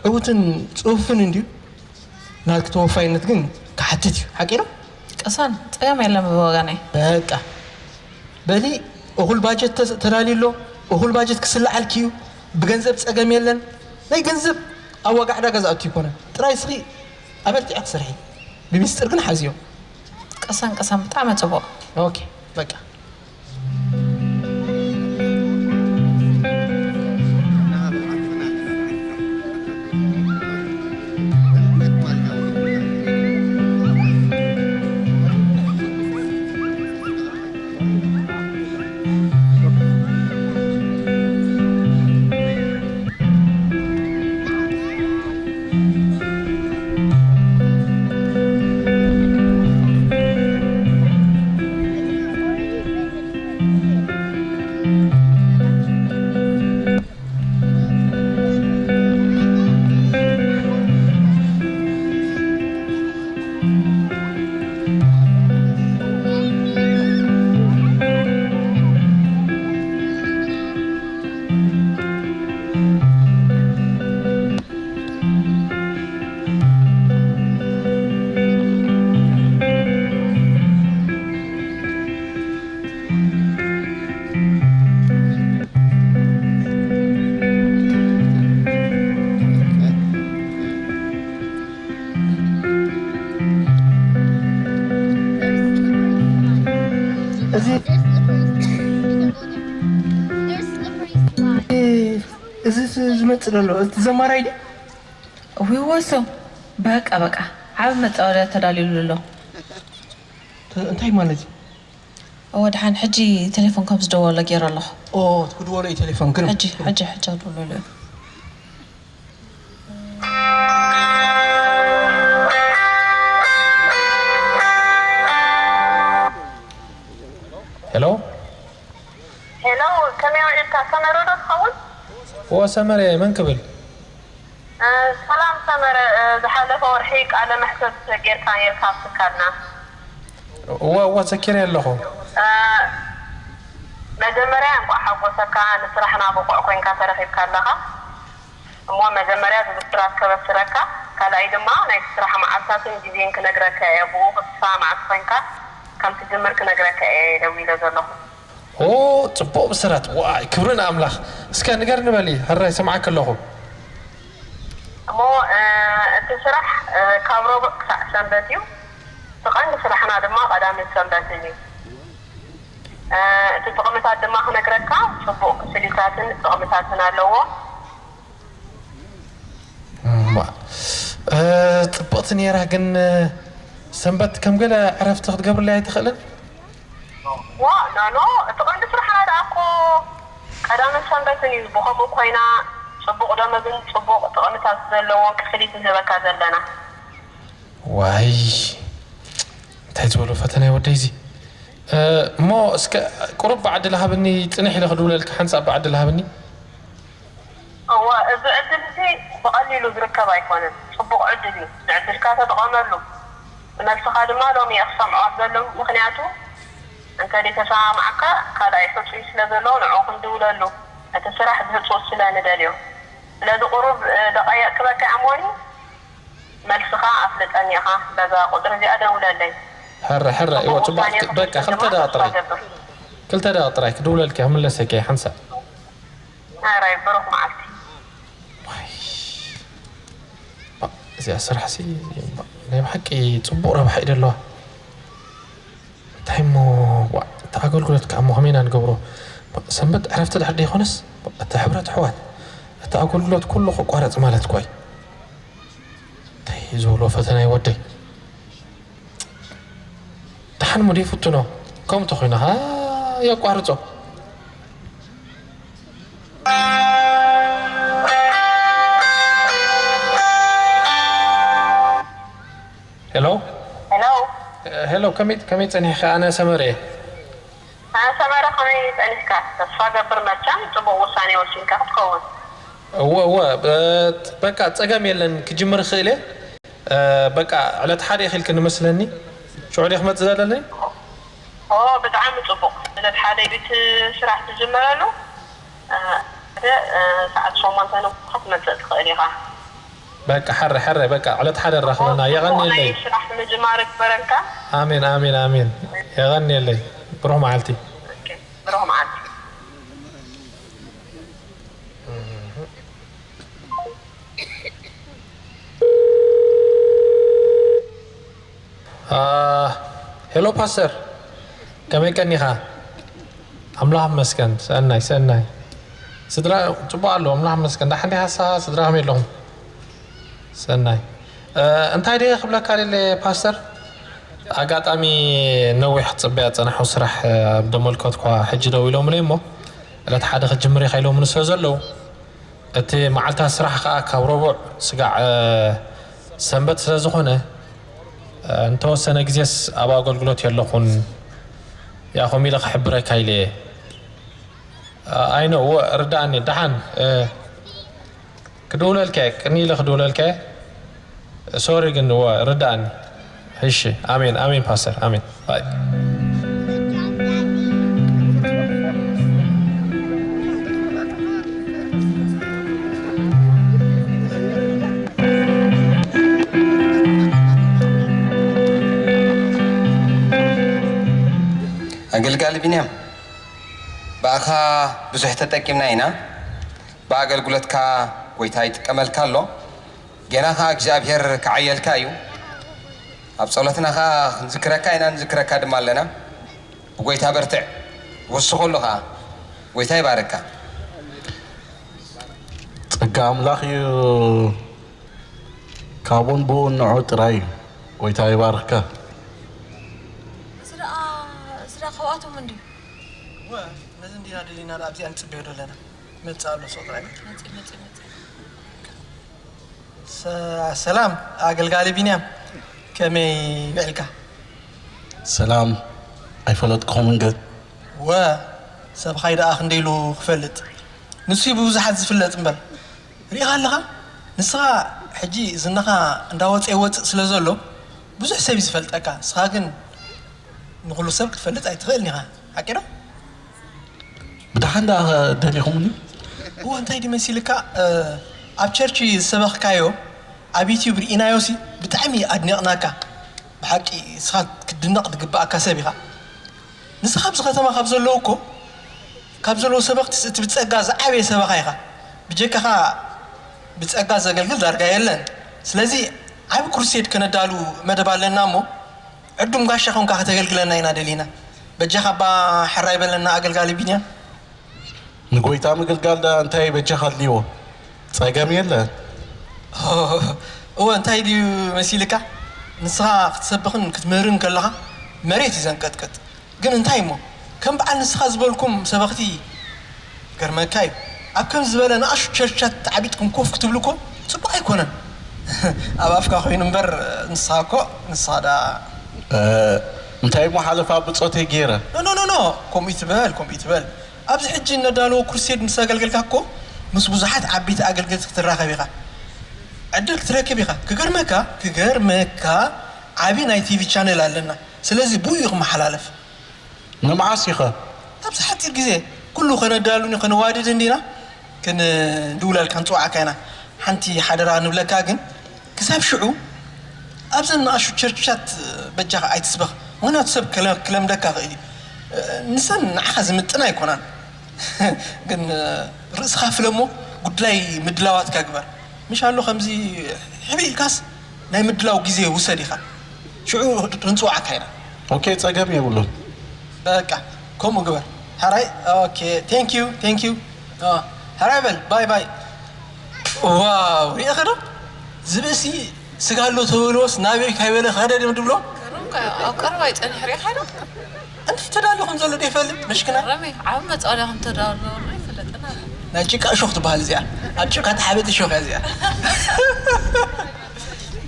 ዕዉትን ጽፉፍን እንድዩ። ናትኪ ተወፋይነት ግን ክሓትት እዩ። ሓቂ ዶ? ቅሰን፣ ጸገም የለን ብወገነይ። በቃ። በሊ፣ እኹል ባጀት ተ-፣ ተዳልዩ ኣሎ። እኹል ባጀት ክስልዓልኪ እዩ። ብገንዘብ ጸገም የለን። ናይ ገንዘብ ኣብ ዋጋ ዕዳጋ ዝኣቱ ኣይኮነን። ጥራይ እስኺ ኣበርቲዐ ክሰርሒ። ብሚስጥር ግን ሓዝዮ። ቅሰን፣ ቅሰን፣ ብጣዕሚ ጽቡቕ። ኦኬ፣ በቃ። እዚ እዚ ዝመጽእ ዘሎ እቲ ዘማራይ ድዩ? እውይ ወሶ፣ በቃ በቃ፣ ዓቢ መጻወድያ ተዳልዩሉ ኣሎ። ተ-፣ እንታይ ማለት እዩ? እወ፣ ደሓን ሕጂ ቴሌፎን ከም ዝደወሎ ገይረ ኣለኹ። ኦ፣ ክትድወሎ እዩ ቴሌፎን፣ ግርም። ሕጂ፣ ሕጂ፣ ሕጂ ኣድውለሉ እዩ። ሄሎ። ሄሎ፣ ከመይ ውዒልካ? ሰመረ ዶ ትኸውን? እወ፣ ሰመረ እየ። መን ክብል? እ፣ ሰላም ሰመረ፣ እ፣ ዝሓለፈ ወርሒ ቃለ መሕትት ጌርካ ኔርካ ኣብ ትካልና። እወ፣ እወ፣ ዘኪረ ኣለኹ። እ፣ መጀመርያ እንቋዕ ሓጎሰካ፣ ንስራሕና ብቑዕ ኮይንካ ተረኺብካ ኣለኻ። እሞ መጀመርያ ብብስራት ከበስረካ፣ ካልኣይ ድማ ናይቲ ስራሕ መዓልታትን ግዜን ክነግረካ እየ። ብኡ ክትስማማዕ እንተኾይንካ፣ ከም ትጅምር ክነግረካ እየ ደዊለ ዘለኹ። ኦ፣ ጽቡቕ ብስራት። ዋይ፣ ክብሪ ንኣምላኽ። እስከ ንገርኒ በሊ፣ ሕራይ ይሰምዓኪ ኣለኹ። እሞ፣ እ፣ እቲ ስራሕ፣ እ፣ ካብ ረቡዕ ክሳዕ ሰንበት እዩ። እቲ ቀንዲ ስራሕና ድማ ቀዳምን ሰንበትን እዩ። እ፣ እቲ ጥቕምታት ድማ ክነግረካ፣ ጽቡቕ ክፍሊታትን ጥቕምታትን ኣለዎ። እማ፣ እ፣ ጽብቕቲ ነይራ፣ ግን፣ እ፣ ሰንበት ከም ገለ ዕረፍቲ ክትገብርለይ ኣይትኽእልን? ዋ፣ ኖ፣ ኖ፣ እቲ ቀንዲ ስራሕና ደኣ እኮ ቀዳምን ሰንበትን እዩ። ብኸምኡ ኮይና፣ ጽቡቕ ደመዝን ጽቡቕ ጥቕምታት ዘለዎን ክፍሊት ንህበካ ዘለና። ዋይ፣ እንታይ ዝበሎ ፈተና እዩ ወደይ እዚ። እ፣ እሞ እስከ ቁሩብ ብዓዲ ለሃብኒ፣ ጽንሕ ኢለ ክድውለልካ ሓንሳብ ብዓዲ ለሃብኒ። እወ፣ እዚ ዕድል እዚ ብቐሊሉ ዝርከብ ኣይኮነን። ጽቡቕ ዕድል እዩ። ንዕድልካ ተጠቐመሉ። ንመልስኻ ድማ ሎሚ እየ ክሰምዖ ኣብ ዘለኹ። ምኽንያቱ እንተ ዘይተሰማማዕካ ካልኣይ ሕጹይ ስለ ዘሎ ንዕኡ ክንድውለሉ፣ እቲ ስራሕ ብህጹጽ ስለ ንደልዮ። ስለዚ ቁሩብ፣ እ፣ ደቓይቕ ክበካ እሞኒ። መልስኻ ኣፍልጠኒ ኢኻ። በዛ ቁጽሪ እዚኣ ደውለለይ። ሕረ፣ ሕረ፣ እወ፣ ጽቡቕ ጽቡቕ። ውሳኔ በቃ፣ ክልተ ክትወስድ ደቓ ድማ ጥራይ። ተስፋ እገብር። ክልተ ደቓ ጥራይ ክድውለልኪ እየ፣ ክምለሰኪ እየ ሓንሳእ። ሕራይ፣ ብሩኽ መዓልቲ። ዋይ። ባ-፣ እዚኣ ስራሕሲ፣ ባ-፣ ናይ ብሓቂ ጽቡቕ ረብሓ እዩ ደለዋ። እንታይ እሞ፣ ዋእ፣ እቲ ኣገልግሎት ከኣ እሞ ከመይ ኢና ንገብሮ? ሰንበት ዕረፍቲ ድሕር ደይኮነስ፣ እቲ ሕብረት ኣሕዋት፣ እቲ ኣገልግሎት ኩሉ ክቋረጽ ማለት እኮ እዩ። እንታይ እዩ ዝብሎ ፈተና እዩ ወደይ? ደሓን እሞ ደይፍትኖ? ከምኡ ተኾይኑ ኸኣ የቋርጾ። ሄሎ። ሄሎ። ሄሎ፣ ከመይ፣ ከመይ ጸኒሕካ? ኣነ ሰመረ እየ። ኣነ ሰመረ፣ ከመይ ጸኒሕካ? ተስፋ ገብር መቸም ጽቡቕ ውሳኔ ወሲንካ ክትከውን። እወ፣ እወ፣ እ፣ በቃ ጸገም የለን፣ ክጅምር እኽእል እየ። እ፣ በቃ ዕለት ሓደ ኢኺ ኢልክኒ መስለኒ። ሽዑ ድየ ክመጽእ ዘለኒ? ኦ፣ ብጣዕሚ ጽቡቕ። ዕለት ሓደ እዩ እቲ ስራሕ ትጅመረሉ። ሓደ ሰዓት ሸሞንተ ንግሆ ክትመፅእ ትኽእል ኢኻ። በቃ ሕረ ሕረ በቃ ዕለት ሓደ ንራኽበና። የቐንየለይ። ናይ ስራሕ ምጅማር ይግበረልካ። ኣሜን ኣሜን ኣሜን። የቐንየለይ። ብሩኽ መዓልቲ። ኦኬ፣ ብሩኽ መዓልቲ። ሄሎ ፓስተር፣ ከመይ ቀኒኻ? ኣምላኽ ይመስገን። ሰናይ ሰናይ። ስድራ ጽቡቕ ኣሎ። ኣምላኽ ይመስገን። ደሓን ዲኻ? ስድራ ከመይ ኣለኹም? ሰናይ። እንታይ ድየ ክብለካ ደለ ፓስተር? ኣጋጣሚ ነዊሕ ክጽበያ ዝጸናሕኩ ስራሕ ኣብ ደመልከትኳ ሕጂ ደው ኢሎምለይ እሞ ዕለት ሓደ ክጅምር ኢኻ ኢሎምኒ ስለ ዘለዉ እቲ መዓልታት ስራሕ ከኣ ካብ ረቡዕ ስጋዕ ሰንበት ስለ ዝኾነ፣ ንተወሰነ ግዜስ ኣብ ኣገልግሎት የለኹን። ያኹም ኢለ ክሕብረካ ኢለ እየ። ኣይኖ፣ እወ፣ ርድኣኒ። ደሓን፣ ክድውለልካ እየ፣ ቅኒ ኢለ ክድውለልካ እየ። ሶሪ ግን፣ እወ፣ ርድኣኒ። እሺ፣ ኣሜን፣ ኣሜን ፓስተር፣ ኣሜን። ባይ። ኣገልጋሊ ቢንያም፣ ብኣኻ ብዙሕ ተጠቂምና ኢና። ብኣገልግሎትካ ጎይታ ይጥቀመልካ ኣሎ። ጌና ኸዓ እግዚኣብሔር ክዓየልካ እዩ። ኣብ ጸሎትና ኸዓ ክንዝክረካ ኢና፣ ንዝክረካ ድማ ኣለና። ብጎይታ በርትዕ፣ ወስኸሉ ኸዓ። ጎይታ ይባርካ። ጸጋ ኣምላኽ እዩ፣ ካብኡን ብኡን ንዑ ጥራይ እዩ። ጎይታ ይባርካ። እዚ ደኣ፣ እዚ ደኣ ካብኣቶም እንድዩ። እወ፣ ነዚ እንዲና ደሊና ደኣ ኣብዚኣ ንጽበዮ ደለና። መጽእ ኣሎ ሱቕ ጥራይ። መጽእ፣ መጽእ፣ መጽእ። ሰ-፣ ሰላም ኣገልጋሊ ቢንያም፣ ከመይ ውዒልካ? ሰላም፣ ኣይፈለጥኩኹምን ገ- ወ፣ ሰብኻይ ደኣ ክንደይ ኢሉ ክፈልጥ? ንሱ እዩ ብብዙሓት ዝፍለጥ እምበር። ርኢኻ ኣለኻ? ንስኻ ሕጂ ዝናኻ እንዳወጸ ይወጽእ ስለ ዘሎ ብዙሕ ሰብ እዩ ዝፈልጠካ። ንስኻ ግን ንኹሉ ሰብ ክትፈልጥ ኣይትኽእልን ኢኻ። ሓቂ ዶ? ብደሓን ደኣ ደሊኹምኒ? እወ፣ እንታይ ድዩ መሲልካ፣ እ፣ ኣብ ቸርች ዝሰበኽካዮ ኣብ ዩትዩብ ርኢናዮሲ ብጣዕሚ ኣድኒቕናካ። ብሓቂ ንስኻ ክትድነቕ ዝግብኣካ ሰብ ኢኻ። ንስኻ ኣብዚ ከተማ ካብ ዘለዉ እኮ፣ ካብ ዘለዉ ሰበኽትስ እቲ ብጸጋ ዝዓበየ ሰበኻ ኢኻ። ብጀካኻ ብጸጋ ዘገልግል ዳርጋ የለን። ስለዚ ዓቢ ክሩሴድ ከነዳሉ መደብ ኣለና እሞ፣ ዕዱም ጋሻ ኮንካ ከተገልግለና ኢና ደሊና። በጃኻ እባ ሕራይ በለና ኣገልጋሊ ቢንያም። ንጎይታ ምግልጋል ደኣ እንታይ በጃኻ ኣድልይዎ? ጸገም የለን። እወ፣ እንታይ ድዩ መሲልካ? ንስኻ ክትሰብኽን ክትምህርን ከለኻ መሬት እዩ ዘንቀጥቅጥ። ግን እንታይ እሞ፣ ከም በዓል ንስኻ ዝበልኩም ሰበኽቲ ይገርመካ እዩ። ኣብ ከምዚ ዝበለ ንኣሽቱ ቸርችታት ተዓቢጥኩም ኮፍ ክትብሉ እኮ ጽቡቕ ኣይኮነን። ኣብ ኣፍካ ኮይኑ እምበር፣ ንስኻ እኮ፣ ንስኻ ደኣ እ፣ እንታይ እሞ ሓለፋ ብጾተይ ገይረ? ኖ፣ ኖ፣ ኖ፣ ኖ፣ ከምኡ ይትበል፣ ከምኡ ይትበል። ኣብዚ ሕጂ እነዳለዎ ክሩሴድ ምስ ኣገልገልካ እኮ ምስ ብዙሓት ዓበይቲ ኣገልገልቲ ክትራኸብ ኢኻ። ዕድል ክትረክብ ኢኻ። ክገርመካ፣ ክገርመካ፣ ዓቢ ናይ ቲቪ ቻነል ኣለና። ስለዚ ብኡ እዩ ክመሓላለፍ። ንመዓስ ኢኸ? ኣብዚ ሓጺር ግዜ ኩሉ ከነዳሉን ከነዋድድን ዲና? ክንድውለልካ ንጽውዓካ ኢና። ሓንቲ ሓደራ ንብለካ ግን፣ ክሳብ ሽዑ ኣብዘን ንኣሽቱ ቸርችታት በጃኻ ኣይትስበኽ። ምኽንያቱ ሰብ ክለ-፣ ክለምደካ ይኽእል እዩ። ንሰን ንዓኻ ዝምጥና ኣይኮናን። ግን ርእስኻ ፍለሞ፣ ጉድላይ ምድላዋትካ ግበር። ምሽ ኣሎ ከምዚ ሕብእ ኢልካስ ናይ ምድላው ግዜ ውሰድ ኢኻ። ሽዑ ክንጽውዓካ ኢና። ኦኬ፣ ጸገም የብሉን። በቃ፣ ከምኡ ግበር። ሕራይ፣ ኦኬ፣ ቴንክ ዩ፣ ቴንክ ዩ። ኦ፣ ሕራይ በል፣ ባይ ባይ። ዋው፣ ሪኢኻ ዶ? ዝብእሲ ስጋ ኣሎ ተበልዎስ ናበይ ካይበለ ከደ ድም ድብሎ? ገርምካ፣ ኣብ ቀረባ ይጸንሕ፣ ሪኢኻ ዶ? እንታይ ተዳሉ ከም ዘሎ ዶ ይፈልጥ? መሽክና? ረሚ፣ ዓቢ መጻወድያ ከም ተዳሉ ኣይፈለጥን ኣለ። ናይ ጭቃ እሾኽ ትበሃል እዚኣ። ኣብ ጭቃ ትሓበጥ እሾኽ እያ እዚኣ።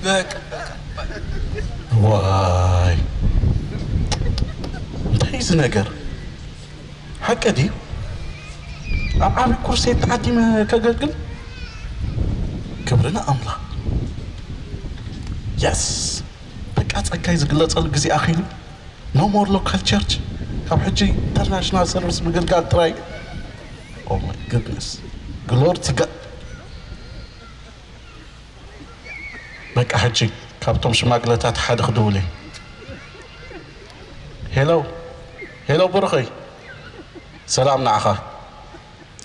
በቃ፣ በቃ፣ በቃ። ዋይ፣ እንታይ እዩ እዚ ነገር? ሓቂ ድዩ? ኣብ ዓቢ ኩርሴድ ተዓዲመ ከገልግል? ክብሪ ንኣምላኽ። የስ! በቃ ጸጋይ ዝግለጸሉ ግዜ ኣኺሉ። No more local church። ካብ ሕጂ ኢንተርናሽናል ሰርቪስ ምግልጋል ጥራይ። Oh my goodness, glory to God። በቃ ሕጂ ካብቶም ሽማግለታት ሓደ ክድውል እየ። ሄሎ፣ ሄሎ ብሩኸይ፣ ሰላም ንዓኻ።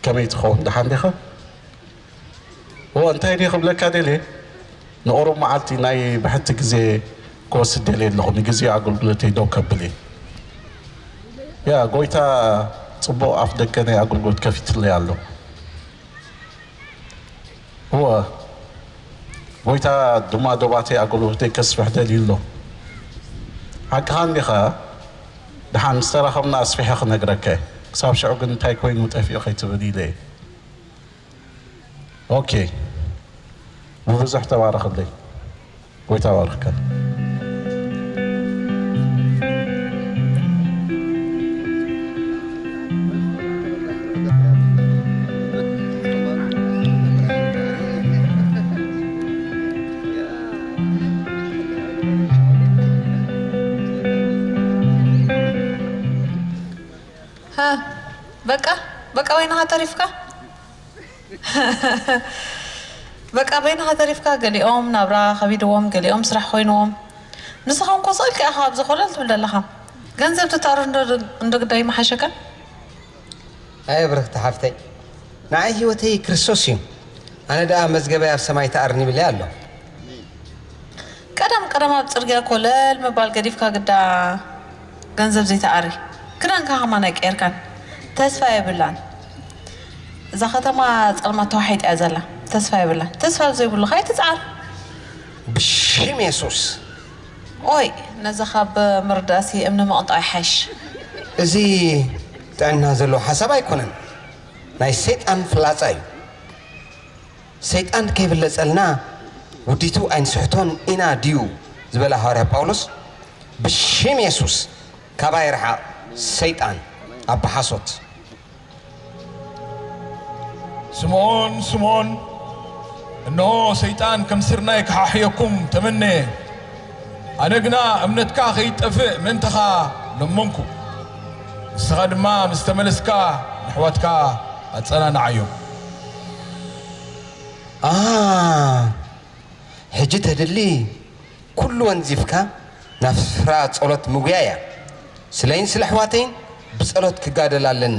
ከመይ ትኸውን? ደሓን ዲኻ? ኦ፣ እንታይ ድየ ክብለካ ደልየ? ንቑሩብ መዓልቲ ናይ ብሕቲ ግዜ ክወስድ ደልየ ኣለኹ። ንግዜ ኣገልግሎተይ ደው ከብል እየ። ያ፣ ጎይታ ጽቡቕ ኣፍ ደገ ናይ ኣገልግሎት ከፊትለይ ኣሎ። እወ፣ ጎይታ ድማ ዶባተይ ኣገልግሎተይ ከስፍሕ ደልዩ ኣሎ። ሓቅኻ እንዲኻ? ደሓን ምስ ተራኸብና ኣስፊሐ ክነግረካ እየ። ክሳብ ሽዑ ግን እንታይ ኮይኑ ጠፊኡ ከይትብል ኢለ እየ። ኦኬ፣ ብብዙሕ ተባረኽለይ። ጎይታ ባርኽካ። ሃ፣ በቃ፣ በቃ በይንኻ ተሪፍካ? በቃ በይንኻ ተሪፍካ። ገሊኦም ናብራ ከቢድዎም፣ ገሊኦም ስራሕ ኮይንዎም። ንስኻ እንኮ ስቕ ኢልካ ኢኻ ኣብዚ ኮለል ትብል ዘለኻ። ገንዘብ ትጣሩ እንዶ፣ እንዶ ግዳይ ምሓሸካ። ኣየ ብርኽቲ ሓፍተይ፣ ንዓይ ህይወተይ ክርስቶስ እዩ። ኣነ ደኣ መዝገበይ ኣብ ሰማይ ተኣርኒብለይ ኣሎ። ቀደም ቀደም ኣብ ጽርግያ ኮለል ምባል ገዲፍካ ግዳ ገንዘብ ዘይተኣሪ። ክዳንካ ከማን ኣይቀየርካን። ተስፋ የብላን። እዛ ከተማ ጸልማት ተዋሒጣ እያ ዘላ። ተስፋ የብላን። ተስፋ ኣብ ዘይብሉ ከኣ ኣይትጽዓር። ብሽም የሱስ። ኦይ፣ ነዚ ካብ ምርዳእሲ እምኒ ምቕንጣው ይሓይሽ። እዚ ጥዕና ዘለዎ ሓሳብ ኣይኮነን። ናይ ሰይጣን ፍላጻ እዩ። ሰይጣን ከይብለጸልና ውዲቱ ኣይንስሕቶን ኢና ድዩ ዝበለ ሃዋርያ ጳውሎስ፣ ብሽም የሱስ ካባይ ርሓቕ ሰይጣን ኣባ ሓሶት። ስምዖን፣ ስምዖን፣ እንሆ ሰይጣን ከም ስርናይ ክሓሕየኩም ተመነየ። ኣነ ግና እምነትካ ከይጠፍእ ምእንተኻ ለመንኩ። ንስኻ ድማ ምስ ተመለስካ ንኣሕዋትካ ኣጸናንዓዮም። ኣ፣ ሕጂ ተድሊ ኩሉ ወንዚፍካ ናብ ስፍራ ጸሎት ምጉያይ እያ። ስለይን ስለ ኣሕዋተይን ብጸሎት ክጋደል ኣለኒ።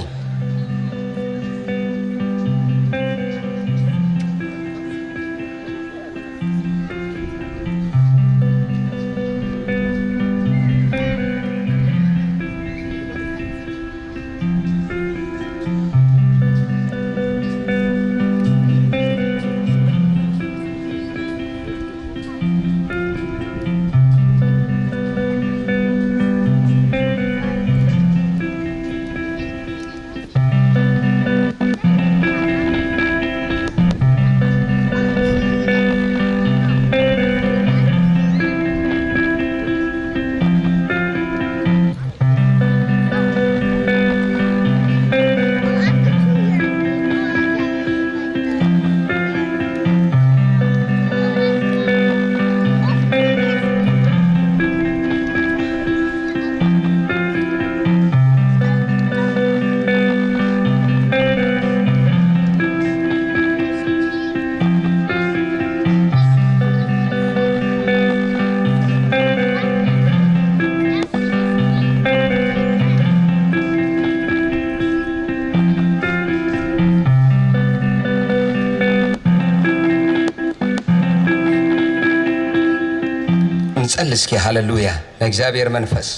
ንጸሊ እስኪ። ሃለሉያ። ናይ እግዚኣብሔር መንፈስ፣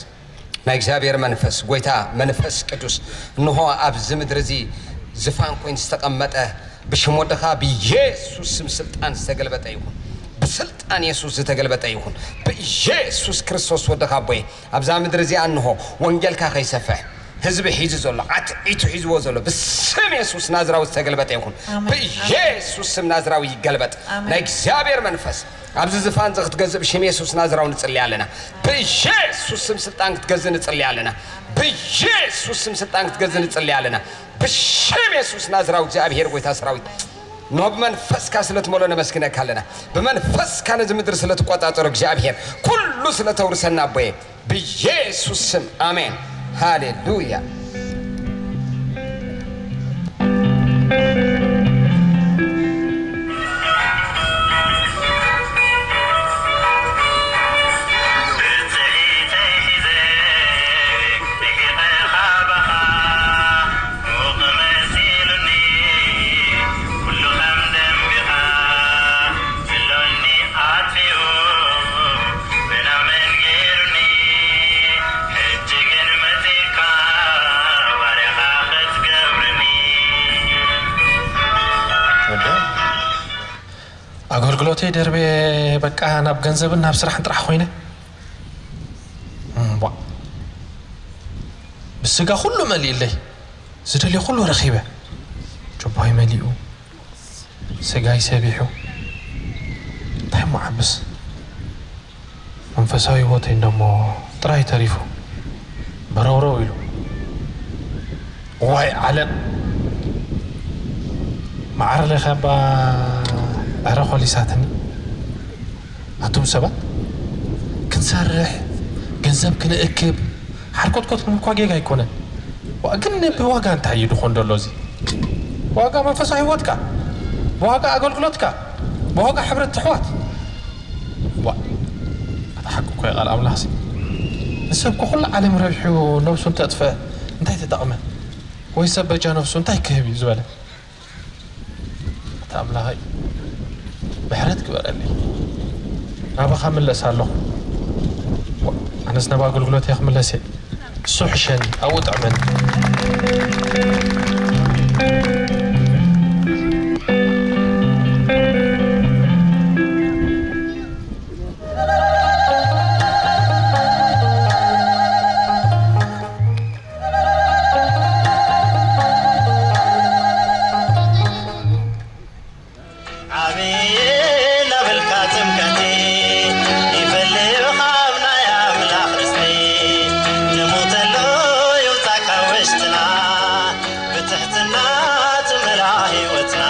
ናይ እግዚኣብሔር መንፈስ፣ ጎይታ መንፈስ ቅዱስ፣ እንሆ ኣብዚ ምድሪ እዚ ዝፋን ኮይኑ ዝተቐመጠ፣ ብሽም ወድኻ ብኢየሱስ ስም ስልጣን ዝተገልበጠ ይኹን። ብስልጣን የሱስ ዝተገልበጠ ይኹን። ብኢየሱስ ክርስቶስ ወድኻ ኣቦየ፣ ኣብዛ ምድሪ እዚኣ እንሆ ወንጌልካ ከይሰፍሕ፣ ህዝቢ ሒዙ ዘሎ፣ ዓትዒቱ ሒዝዎ ዘሎ፣ ብስም የሱስ ናዝራዊ ዝተገልበጠ ይኹን። ኣሜን። ብኢየሱስ ስም ናዝራዊ ይገልበጥ። ኣሜን። ናይ እግዚኣብሔር መንፈስ ኣብዚ ዝፋን እዚ ክትገዝእ ብሽም የሱስ ናዝራዊ ንጽሊ ኣለና። ብኢየሱስ ስም ስልጣን ክትገዝእ ንጽሊ ኣለና። ብኢየሱስ ስም ስልጣን ክትገዝእ ንጽሊ ኣለና። ብሽም የሱስ ናዝራዊ እግዚኣብሔር ጎይታ ሰራዊት፣ ኖ ብመንፈስካ ስለ ትመሎ ነመስግነካ ኣለና። ብመንፈስካ ነዚ ምድሪ ስለ ትቆጻጸሮ እግዚኣብሔር፣ ኩሉ ስለ ተውርሰና ኣቦየ፣ ብኢየሱስ ስም ኣሜን። ሃሌሉያ። ኣገልግሎተይ ደርቤ በቃ ናብ ገንዘብን ናብ ስራሕን ጥራሕ ኮይነ። እምቧ። ብስጋ ኩሉ መሊእለይ። ዝደልዮ ኩሉ ረኺበ። ጆቦይ መሊኡ። ስጋይ ሰቢሑ። እንታይ እሞ ዓብስ? መንፈሳዊ ህይወተይ እንደሞ ጥራይ ተሪፉ። በረውረው ኢሉ። ዋይ ዓለም። መዓር ለኸባ ዕረ ኮሊሳትኒ። ኣቱም ሰባት፣ ክንሰርሕ፣ ገንዘብ ክንእክብ፣ ሓርኮትኮት ክንብል እኳ ጌጋ ኣይኮነን። ዋ-፣ ግን ብዋጋ እንታይ እዩ ድኾን ደሎ እዚ? ብዋጋ መንፈሳዊ ህይወትካ፣ ብዋጋ ኣገልግሎትካ፣ ብዋጋ ሕብረት ኣሕዋት። ዋ-፣ ኣታ ሓቂ እኮ እዩ ቃል ኣምላኽሲ። ንሰብ እኮ ኩሉ ዓለም ረቢሑ ነብሱ እንተጥፍአ እንታይ ተጠቕመ? ወይ ሰብ በጃ ነብሱ እንታይ ክህብ እዩ ዝበለ? ኣታ ኣምላኸይ፣ ምሕረት ግበረለይ። ናባኻ ምለስ ኣለኹ። ዋ-፣ ኣነስ ናብ ኣገልግሎት እየ ክምለስ እየ። እሱ ሕሸኒ፣ ኣብኡ ጥዕመኒ። ዓብዪ እናበልካ ጥምቀት ይፈልዩ ካብ ናይ ኣምላኽ ርስቲ። ንሞተሉ ይውፃእ ካብ ውሽጥና፣ ብትሕትና ትመልኣ ህይወትና።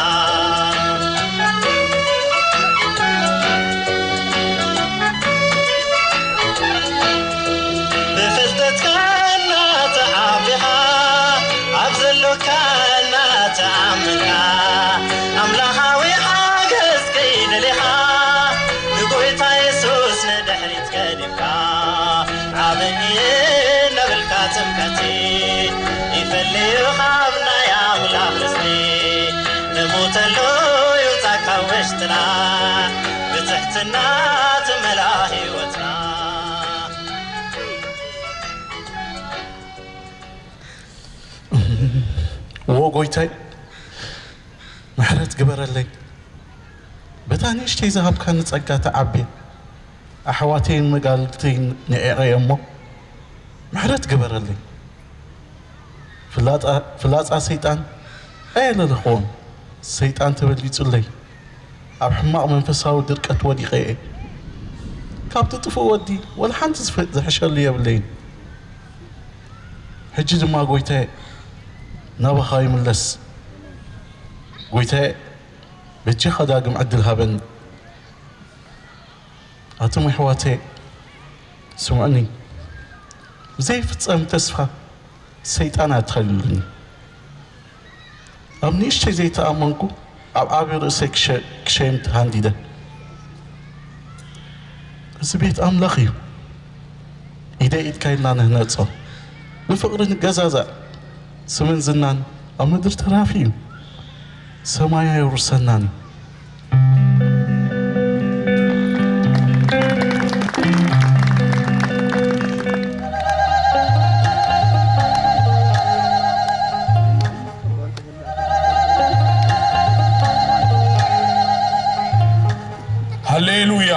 ብፍልጠትካ እናተዓቢኻ፣ ኣብ ዘሎካ እናተኣመንካ፣ ኣምላኻዊ ሓገዝ ከይደሊኻ፣ ንጎይታ የሱስ ንድሕሪት ገዲፍካ፣ ዓብዪ እናበልካ ጥምቀት ይፈልዩ ካብ ናይ ኣምላኽ ርስቲ። ንሞተሉ ይውፃእ ካብ ውሽጥና፣ ብትሕትና ትመልኣ ህይወትና። ዎ ጎይታይ፣ ምሕረት ግበረለይ። በታ ንእሽተይ ዝሃብካኒ ጸጋ ተዓብየ። ኣሕዋተይን መጋልተይን ንዒቐየ እሞ፣ ምሕረት ግበረለይ። ፍላጻ፣ ፍላጻ ሰይጣን ኣየለለኽዎን። ሰይጣን ተበሊጹለይ። ኣብ ሕማቕ መንፈሳዊ ድርቀት ወዲቐ እየ። ካብቲ ጥፉእ ወዲ ወላ ሓንቲ ዝፈ-፣ ዝሕሸሉ የብለይን። ሕጂ ድማ ጎይታየ፣ ናባኻ ይምለስ። ጎይታየ፣ በጃኻ ዳግም ዕድል ሃበኒ። ኣቱም ኣሕዋተየ፣ ስምዑኒ። ብዘይፍጸም ተስፋ ሰይጣን ኣትኸሉኒ። ኣብ ንእሽተይ ዘይተኣመንኩ፣ ኣብ ዓቢ ርእሰይ ክሸ-፣ ክሸይም ተሃንዲደ። እዚ ቤት ኣምላኽ እዩ። ኢደይ ኢድካ ኢልና ንህነጾ። ብፍቕሪ ንገዛዛእ። ስምን ዝናን ኣብ ምድሪ ተራፊ እዩ። ሰማይ ኣየውርሰናን እዩ። ሃሌሉያ!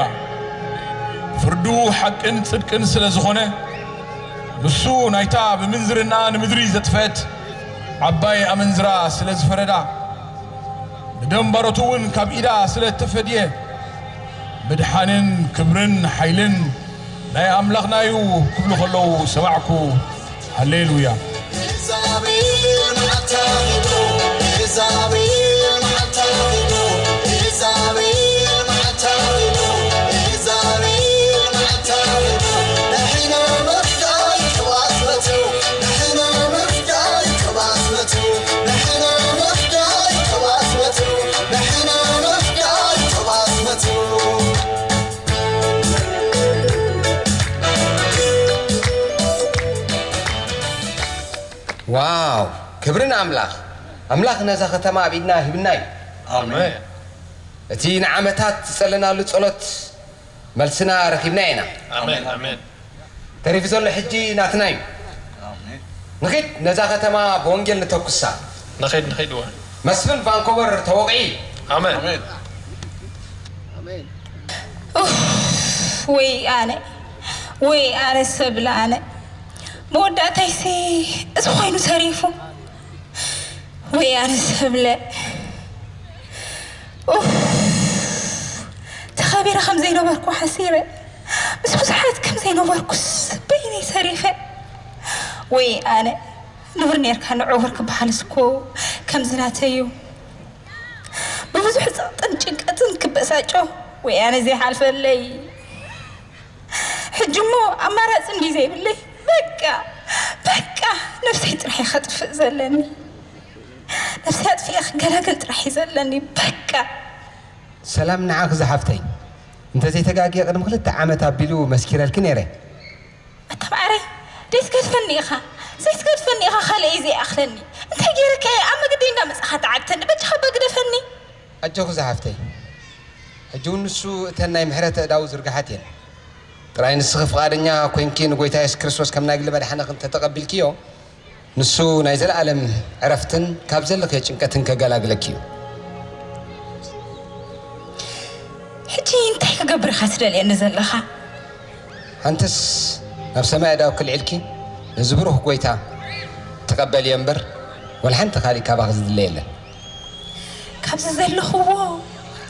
ፍርዱ ሓቅን ጽድቅን ስለ ዝኾነ፣ ንሱ ናይታ ብምንዝርና ንምድሪ ዘጥፈት ዓባይ ኣመንዝራ ስለ ዝፈረዳ፣ ንደንበረቱ እውን ካብ ኢዳ ስለ እተፈድየ፣ ምድሓንን ክብርን ሓይልን ናይ ኣምላኽና እዩ ክብሉ ከለዉ ሰማዕኩ። ሃሌሉያ። ኢዛቤል መዓልታ ኺዱ፣ ኢዛቤል መዓልታ ኺዱ፣ ኢዛቤል መዓልታ ኺዱ፣ ኢዛቤል መዓልታ ኺዱ፣ ንሕና መፍዳይ ክብኣት መትው፣ ዋው! ክብሪ ንኣምላኽ! ኣምላኽ ነዛ ከተማ ኣብ ኢድና ሂብና እዩ። ኣሜን። እቲ ንዓመታት ዝጸለናሉ ጸሎት መልስና ረኺብና ኢና። ኣሜን፣ ኣሜን። ተሪፉ ዘሎ ሕጂ ናትና እዩ። ኣሜን። ንኺድ ነዛ ከተማ ብወንጌል ንተኩሳ። ንኺድ፣ ንኺድ እወ። መስፍን ቫንኮቨር ተወቒ። ኣሜን። ኣሜን። ኡፍ፣ ወይ ኣነ፣ ወይ ኣነ ሰብለ ኣነ። መወዳእታይሲ እዚ ኮይኑ ተሪፉ። ወይ ኣነ ሰብለ። ኡፍ፣ ተኸቢረ ከም ዘይነበርኩ ሓሲረ። ምስ ብዙሓት ከም ዘይነበርኩስ በይነይ ተሪፈ። ወይ ኣነ፣ ንቡር ኔርካ ንዕውር ክበሃልስ እኮ ከምዚ ናተይ እዩ። ብብዙሕ ጸቕጥን ጭንቀትን ክበሳጮ ወይ ኣነ ዘይሓልፈለይ። ሕጂ እሞ ኣማራጺ እንድዩ ዘይብለይ። በቃ፣ በቃ፣ ነብሰይ ጥራሕ እየ ከጥፍእ ዘለኒ። ነብሰይ ኣጥፊኤ ክገላገል ጥራሕ እዩ ዘለኒ። በቃ። ሰላም ንዓኺ ዝሓፍተይ። እንተዘይተጋግየ ቅድሚ ክልተ ዓመት ኣቢሉ መስኪረልኪ ነይረ። ኣታ ማዓረይ፣ ዘይትገድፈኒ ኢኻ፣ ዘይትገድፈኒ ኢኻ፣ ካልእ እዩ ዘይኣኽለኒ። እንታይ ገይረካ እየ ኣብ መገደይ እንዳመጻኻ ትዓግተኒ? በጃኻ እባ ግደፈኒ። ኣጆኺ ዝሓፍተይ፣ ሕጂ እውን ንሱ እተን ናይ ምሕረት ኣእዳዉ ዝርግሓት እየን። ጥራይ ንስኺ ፍቓደኛ ኮይንኪ ንጎይታ የሱስ ክርስቶስ ከም ናይ ግሊ መድሓኒኺ እንተተቐቢልክዮ፣ ንሱ ናይ ዘለኣለም ዕረፍትን ካብ ዘለኽዮ ጭንቀትን ከገላግለኪ እዩ። ሕጂ እንታይ ክገብር ኢኻ ትደልየኒ ዘለኻ? ሓንትስ ናብ ሰማይ ኣእዳውኪ ኣልዒልኪ ነዚ ብሩኽ ጎይታ ተቐበልዮ እምበር፣ ወላ ሓንቲ ካሊእ ካባኺ ዝድለ የለን። ካብዚ ዘለኽዎ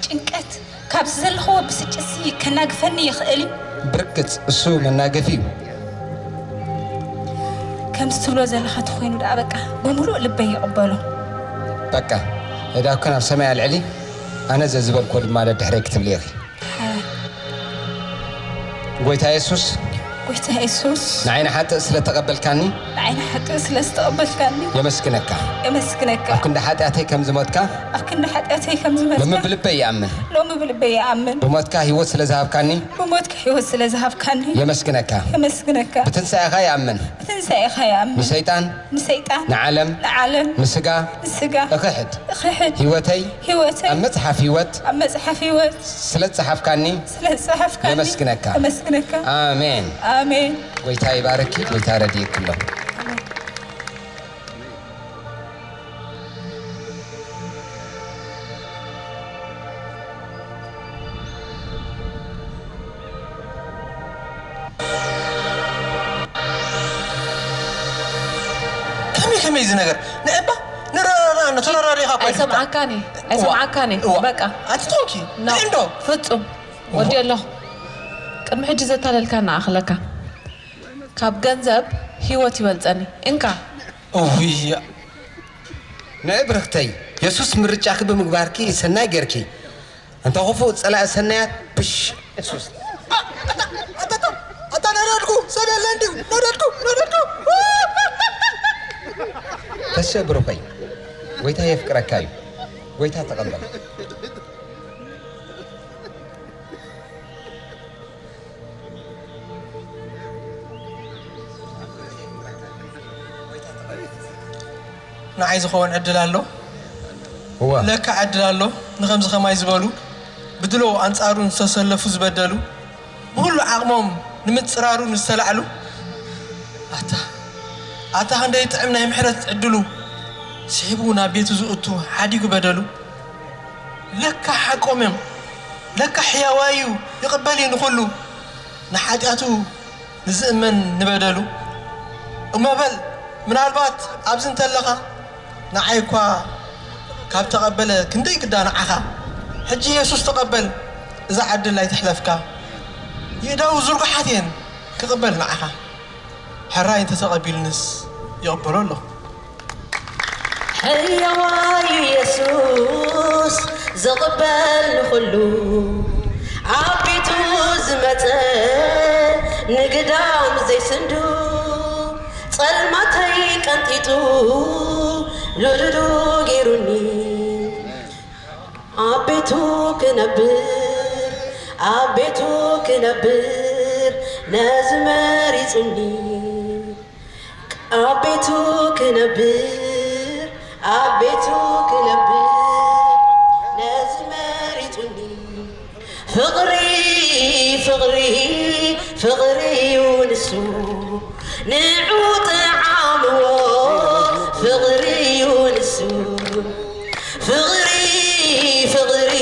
ጭንቀት፣ ካብዚ ዘለኽዎ ብስጭትሲ ከናግፈኒ ይኽእል እዩ። ብርግጽ እሱ መናገፊ እዩ። ከምዚ ትብሎ ዘለኻ ተኾይኑ ደኣ በቃ ብምሉእ ልበይ ይቕበሎ። በቃ ኣእዳውኪ ናብ ሰማይ ኣልዕሊ፣ ኣነ ዘዝበልክዎ ድማ ደድሕረይ ክትብሊ ኢኺ። ሓራይ። ጎይታ የሱስ፣ ጎይታ የሱስ፣ ንዓይ ንሓጥእ ስለ እተቐበልካኒ፣ ንዓይ ንሓጥእ ስለ ዝተቐበልካኒ፣ የመስግነካ። የመስግነካ። ኣብ ክንዲ ሓጢኣተይ ከም ዝሞትካ፣ ኣብ ክንዲ ሓጢኣተይ ከም ዝመትካ፣ ሎሚ ብልበይ ይኣምን። ሎሚ ብልበይ ይኣምን። ብሞትካ ህይወት ስለ ዝሃብካኒ፣ ብሞትካ ህይወት ስለ ዝሃብካኒ፣ የመስግነካ። የመስግነካ። ብትንሳኤኻ ይኣምን። ብትንሳኤኻ ይኣምን። ንሰይጣን፣ ንሰይጣን፣ ንዓለም፣ ንዓለም፣ ንስጋ፣ ንስጋ፣ እኽሕድ። እኽሕድ። ህይወተይ፣ ህይወተይ፣ ኣብ መጽሓፍ ህይወት፣ ኣብ መጽሓፍ ህይወት፣ ስለ ዝጸሓፍካኒ፣ ስለ ዝጸሓፍካኒ፣ የመስግነካ። የመስግነካ። ኣሜን። ኣሜን። ጎይታ ይባርኪ፣ ጎይታ ረድእኪ ኣሎ። ኣሜን። ከመይ ከመይ እዚ ነገር ንዕባ ንረራራ ተረራሪኻ እኮ ኣይሰምዓካን እየ ኣይሰምዓካን እየ እዋ፣ በቃ እዋ። ኣትተውኪ እዋ። ንዕንዶ ፍጹም ወዲ ኣለኹ ቅድሚ ሕጂ ዘታለልካ ንኣኽለካ ካብ ገንዘብ ህይወት ይበልጸኒ እንካ እውይ ንዕብርኽተይ የሱስ ምርጫኺ ብምግባርኪ ሰናይ ጌርኪ። ኣንታ ኽፉእ ጸላኢ ሰናያት ብሽ የሱስ። ኣታ ነደድኩ ሰደለ እንዲሁ ነደድኩ ነደድኩ ተሸ ብሩኸይ ጎይታ የፍቅረካ እዩ። ጎይታ ተቐበል። ንዓይ ዝኸውን ዕድል ኣሎ እወ ለካ ዕድል ኣሎ ንኸምዚ ኸማይ ዝበሉ ብድሎ ኣንጻሩ ዝተሰለፉ ዝበደሉ ብኹሉ ዓቕሞም ንምጽራሩ ንዝተላዕሉ ኣታ ኣታ ክንደይ ጥዕም ናይ ምሕረት ዕድሉ ስሒቡ ናብ ቤቱ ዝእቱ ሓዲጉ በደሉ ለካ ሓቆም እዮም ለካ ሕያዋይ እዩ ይቕበል እዩ ንኹሉ ንሓጢኣቱ ንዝእመን ንበደሉ እሞ በል ምናልባት ኣብዚ እንተለኻ ንዓይ እኳ ካብ ተቐበለ ክንደይ ግዳ ንዓኻ ሕጂ የሱስ ተቐበል እዛ ዕድል ኣይትሕለፍካ ይእዳው ዝርጉሓት እየን ክቕበል ንዓኻ ሕራይ እንተተቐቢሉንስ ይቕበሎ ኣለኹ ሕያዋይ ኢየሱስ ዝቕበል ንኹሉ ኣብ ቤቱ ዝመጸ ንግዳም ዘይስንዱ ጸልማተይ ቀንጢጡ ሉሉሉ ገይሩኒ ኣብ ቤቱ ክነብር ኣብ ቤቱ ክነብር ነዚ መሪጹኒ ኣብ ቤቱ ክነብር፣ ኣብ ቤቱ ክነብር፣ ነዚ መሪጹኒ። ፍቕሪ፣ ፍቕሪ፣ ፍቕሪ እዩ ንሱ፣ ንዑ ጥዓምዎ። ፍቕሪ እዩ ንሱ፣ ፍቕሪ፣ ፍቕሪ፣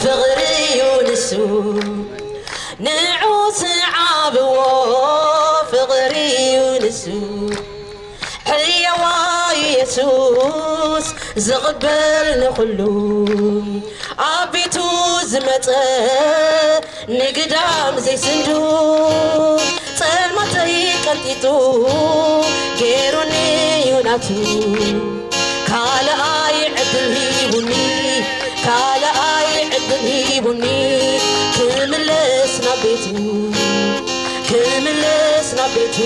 ፍቕሪ እዩ ንሱ፣ ንዑ ስዓብዎ። ፍቕሪ እዩ ንሱ፣ ሕያዋ ኢየሱስ ዝቕበል ንኹሉ፣ ኣብ ቤቱ ዝመጸ ንግዳም ዘይስንዱ፣ ጸልማተይ ቀንጢጡ ገይሩኒ እዩ ናቱ። ካልኣይ ዕድል ሂቡኒ፣ ካልኣይ ዕድል ሂቡኒ፣ ክምለስ ናብ ቤቱ፣ ክምለስ ናብ ቤቱ፣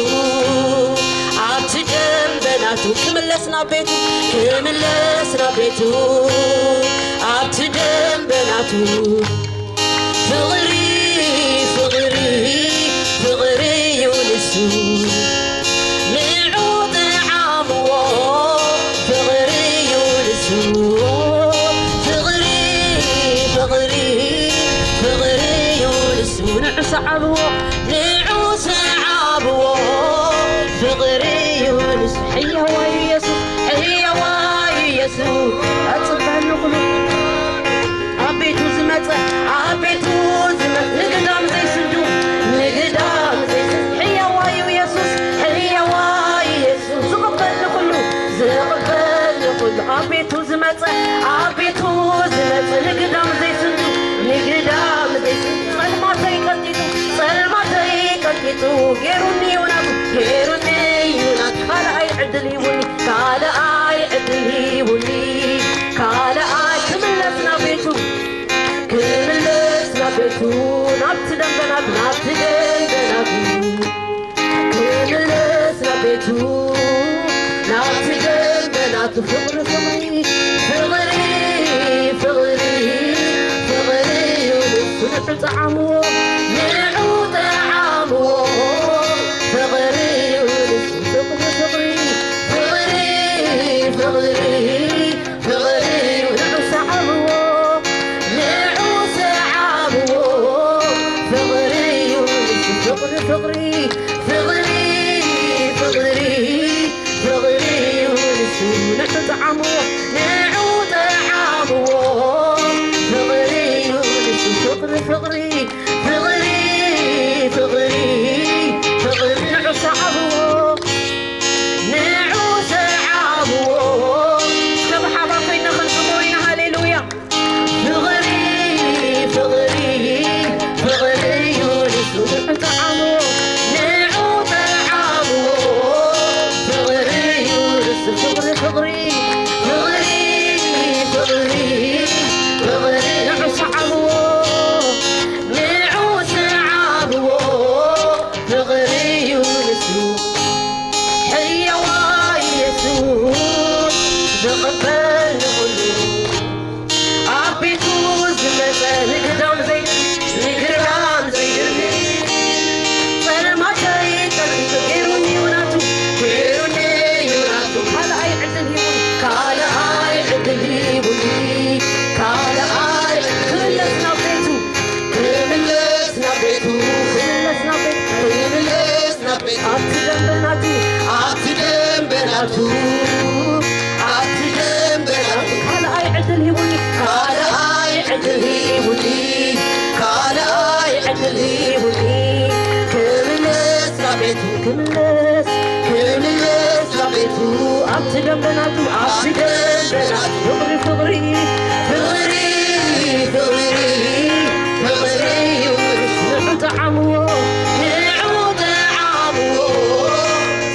ኣብቲ ደንበ ናቱ፣ ክምለስ ናብ ቤቱ፣ ክምለስ ናብ ቤቱ፣ ኣብቲ ደንበ ናቱ። ፍቕሪ፣ ፍቕሪ፣ ፍቕሪ እዩ ንሱ፣ ንዑ ጥዓምዎ። ፍቕሪ እዩ ንሱ፣ ፍቕሪ፣ ፍቕሪ፣ ፍቕሪ እዩ ንሱ፣ ንዑ ሰዓብዎ፣ ንዑ ሰዓብዎ። ፍቕሪ እዩ ንሱ፣ ሕያዋይ ኢየሱስ፣ ሕያዋይ ኢየሱስ፣ ኣጽበኒ ኩሉ። ኣብ ቤቱ ዝመጸ፣ ኣብ ቤቱ ዝመጸ፣ ንግዳም ዘይስንዱ፣ ንግዳም ዘይስንዱ፣ ሕያዋይ እዩ ኢየሱስ፣ ሕያዋይ ኢየሱስ፣ ዝቕበል ንኹሉ፣ ዝቕበል ንኹሉ። ኣብ ቤቱ ዝመጸ፣ ኣብ ቤቱ ዝመጸ፣ ንግዳም ዘይስንዱ፣ ንግዳም ዘይስንዱ፣ ጸልማተይ ቀንጢጡ፣ ጸልማተይ ቀንጢጡ፣ ገይሩኒ እዩ ናቱ፣ ገይሩኒ እዩ ናቱ፣ ካልኣይ ዕድል ሂቡኒ። ካልኣይ ዕድል ሂቡኒ፣ ካልኣይ ክምለስ ናብ ቤቱ፣ ክምለስ ናብ ቤቱ፣ ናብቲ ደንበ ናቱ፣ ናብቲ ደንበ ናቱ፣ ክምለስ ናብ ቤቱ፣ ናብቲ ደንበ ናቱ። ፍቕሪ፣ ፍቕሪ፣ ፍቕሪ፣ ፍቕሪ፣ ፍቕሪ እዩ ንሱ፣ ንዑ ጠዓምዎ፣ ንዑ ጠዓምዎ። ፍቕሪ እዩ ንሱ፣ ፍቕሪ፣ ፍቕሪ፣ ፍቕሪ፣ ፍቕሪ፣ ፍቕሪ እዩ፣ ንዑ ሰዓብዎ፣ ንዑ ሰዓብዎ። ፍቕሪ እዩ ንሱ፣ ፍቕሪ፣ ፍቕሪ፣ ፍቕሪ፣ ፍቕሪ፣ ፍቕሪ እዩ ንሱ፣ ንዑ ጠዓምዎ፣ ንዑ ጠዓምዎ። ፍቕሪ እዩ ንሱ፣ ፍቕሪ፣ ፍቕሪ፣ ፍቕሪ፣ ፍቕሪ፣ ፍቕሪ፣ ንዑ ሰዓብዎ፣ ንዑ ሰዓብዎ። እስከ ብሓባር ኮይና ክንጽውዖ ኢና። ሃሌሉያ። ፍቕሪ፣ ፍቕሪ፣ ፍቕሪ እዩ ንሱ፣ ንዑ ጠዓምዎ፣ ንዑ ጠዓምዎ። ፍቕሪ እዩ ንሱ፣ ፍቕሪ፣ ፍቕሪ፣ ፍቕሪ፣ ፍቕሪ፣ ፍቕሪ፣ ንዑ ሰዓብዎ፣ ንዑ ሰዓብዎ። ፍቕሪ እዩ ንሱ፣ ሕያዋ ኢየሱስ፣ ዝቕበል ንኹሉ። ኣብ ቤቱ ዝመጸ ንግዳም ዘይ-፣ ንግዳም ዘይድርቢ። ጸልማተይ ቀንጢጡ ገይሩኒ እዩ ናቱ፣ ገይሩኒ እዩ ናቱ። ካልኣይ ዕድል ሂቡኒ፣ ካልኣይ ዕድል ሂቡኒ፣ ካልኣይ ክምለስ ናብ ቤቱ፣ ክምለስ ናብ ቤቱ፣ ክምለስ ናብ ቤቱ፣ ክምለስ ናብ ቤቱ፣ ኣብቲ ደንበ ናቱ፣ ኣብቲ ደንበ ናቱ፣ ኣብቲ ደንበ ናቱ። ካልኣይ ዕድል ሂቡኒ፣ ካልኣይ ዕድል ሂቡኒ፣ ካልኣይ ዕድል ሂቡኒ፣ ክምለስ ናብ ቤቱ፣ ክምለስ፣ ክምለስ ናብ ቤቱ፣ ኣብቲ ደንበ ናቱ፣ ኣብቲ ደንበ ናቱ። ፍቕሪ፣ ፍቕሪ፣ ፍቕሪ፣ ፍቕሪ፣ ፍቕሪ እዩ ንሱ። ንዑ ጠዓምዎ፣ ንዑ ጠዓምዎ።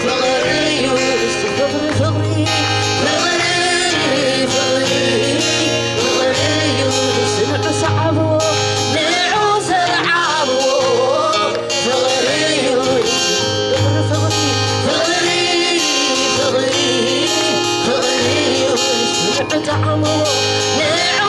ፍቕሪ እዩ ንሱ፣ ፍቕሪ፣ ፍቕሪ፣ ፍቕሪ፣ ፍቕሪ፣ ፍቕሪ እዩ ንሱ። ንዑ ሰዓብዎ፣ ንዑ ሰዓብዎ። ፍቕሪ እዩ፣ ፍቕሪ፣ ፍቕሪ፣ ፍቕሪ፣ ፍቕሪ እዩ። ንዑ ጠዓምዎ፣ ንዑ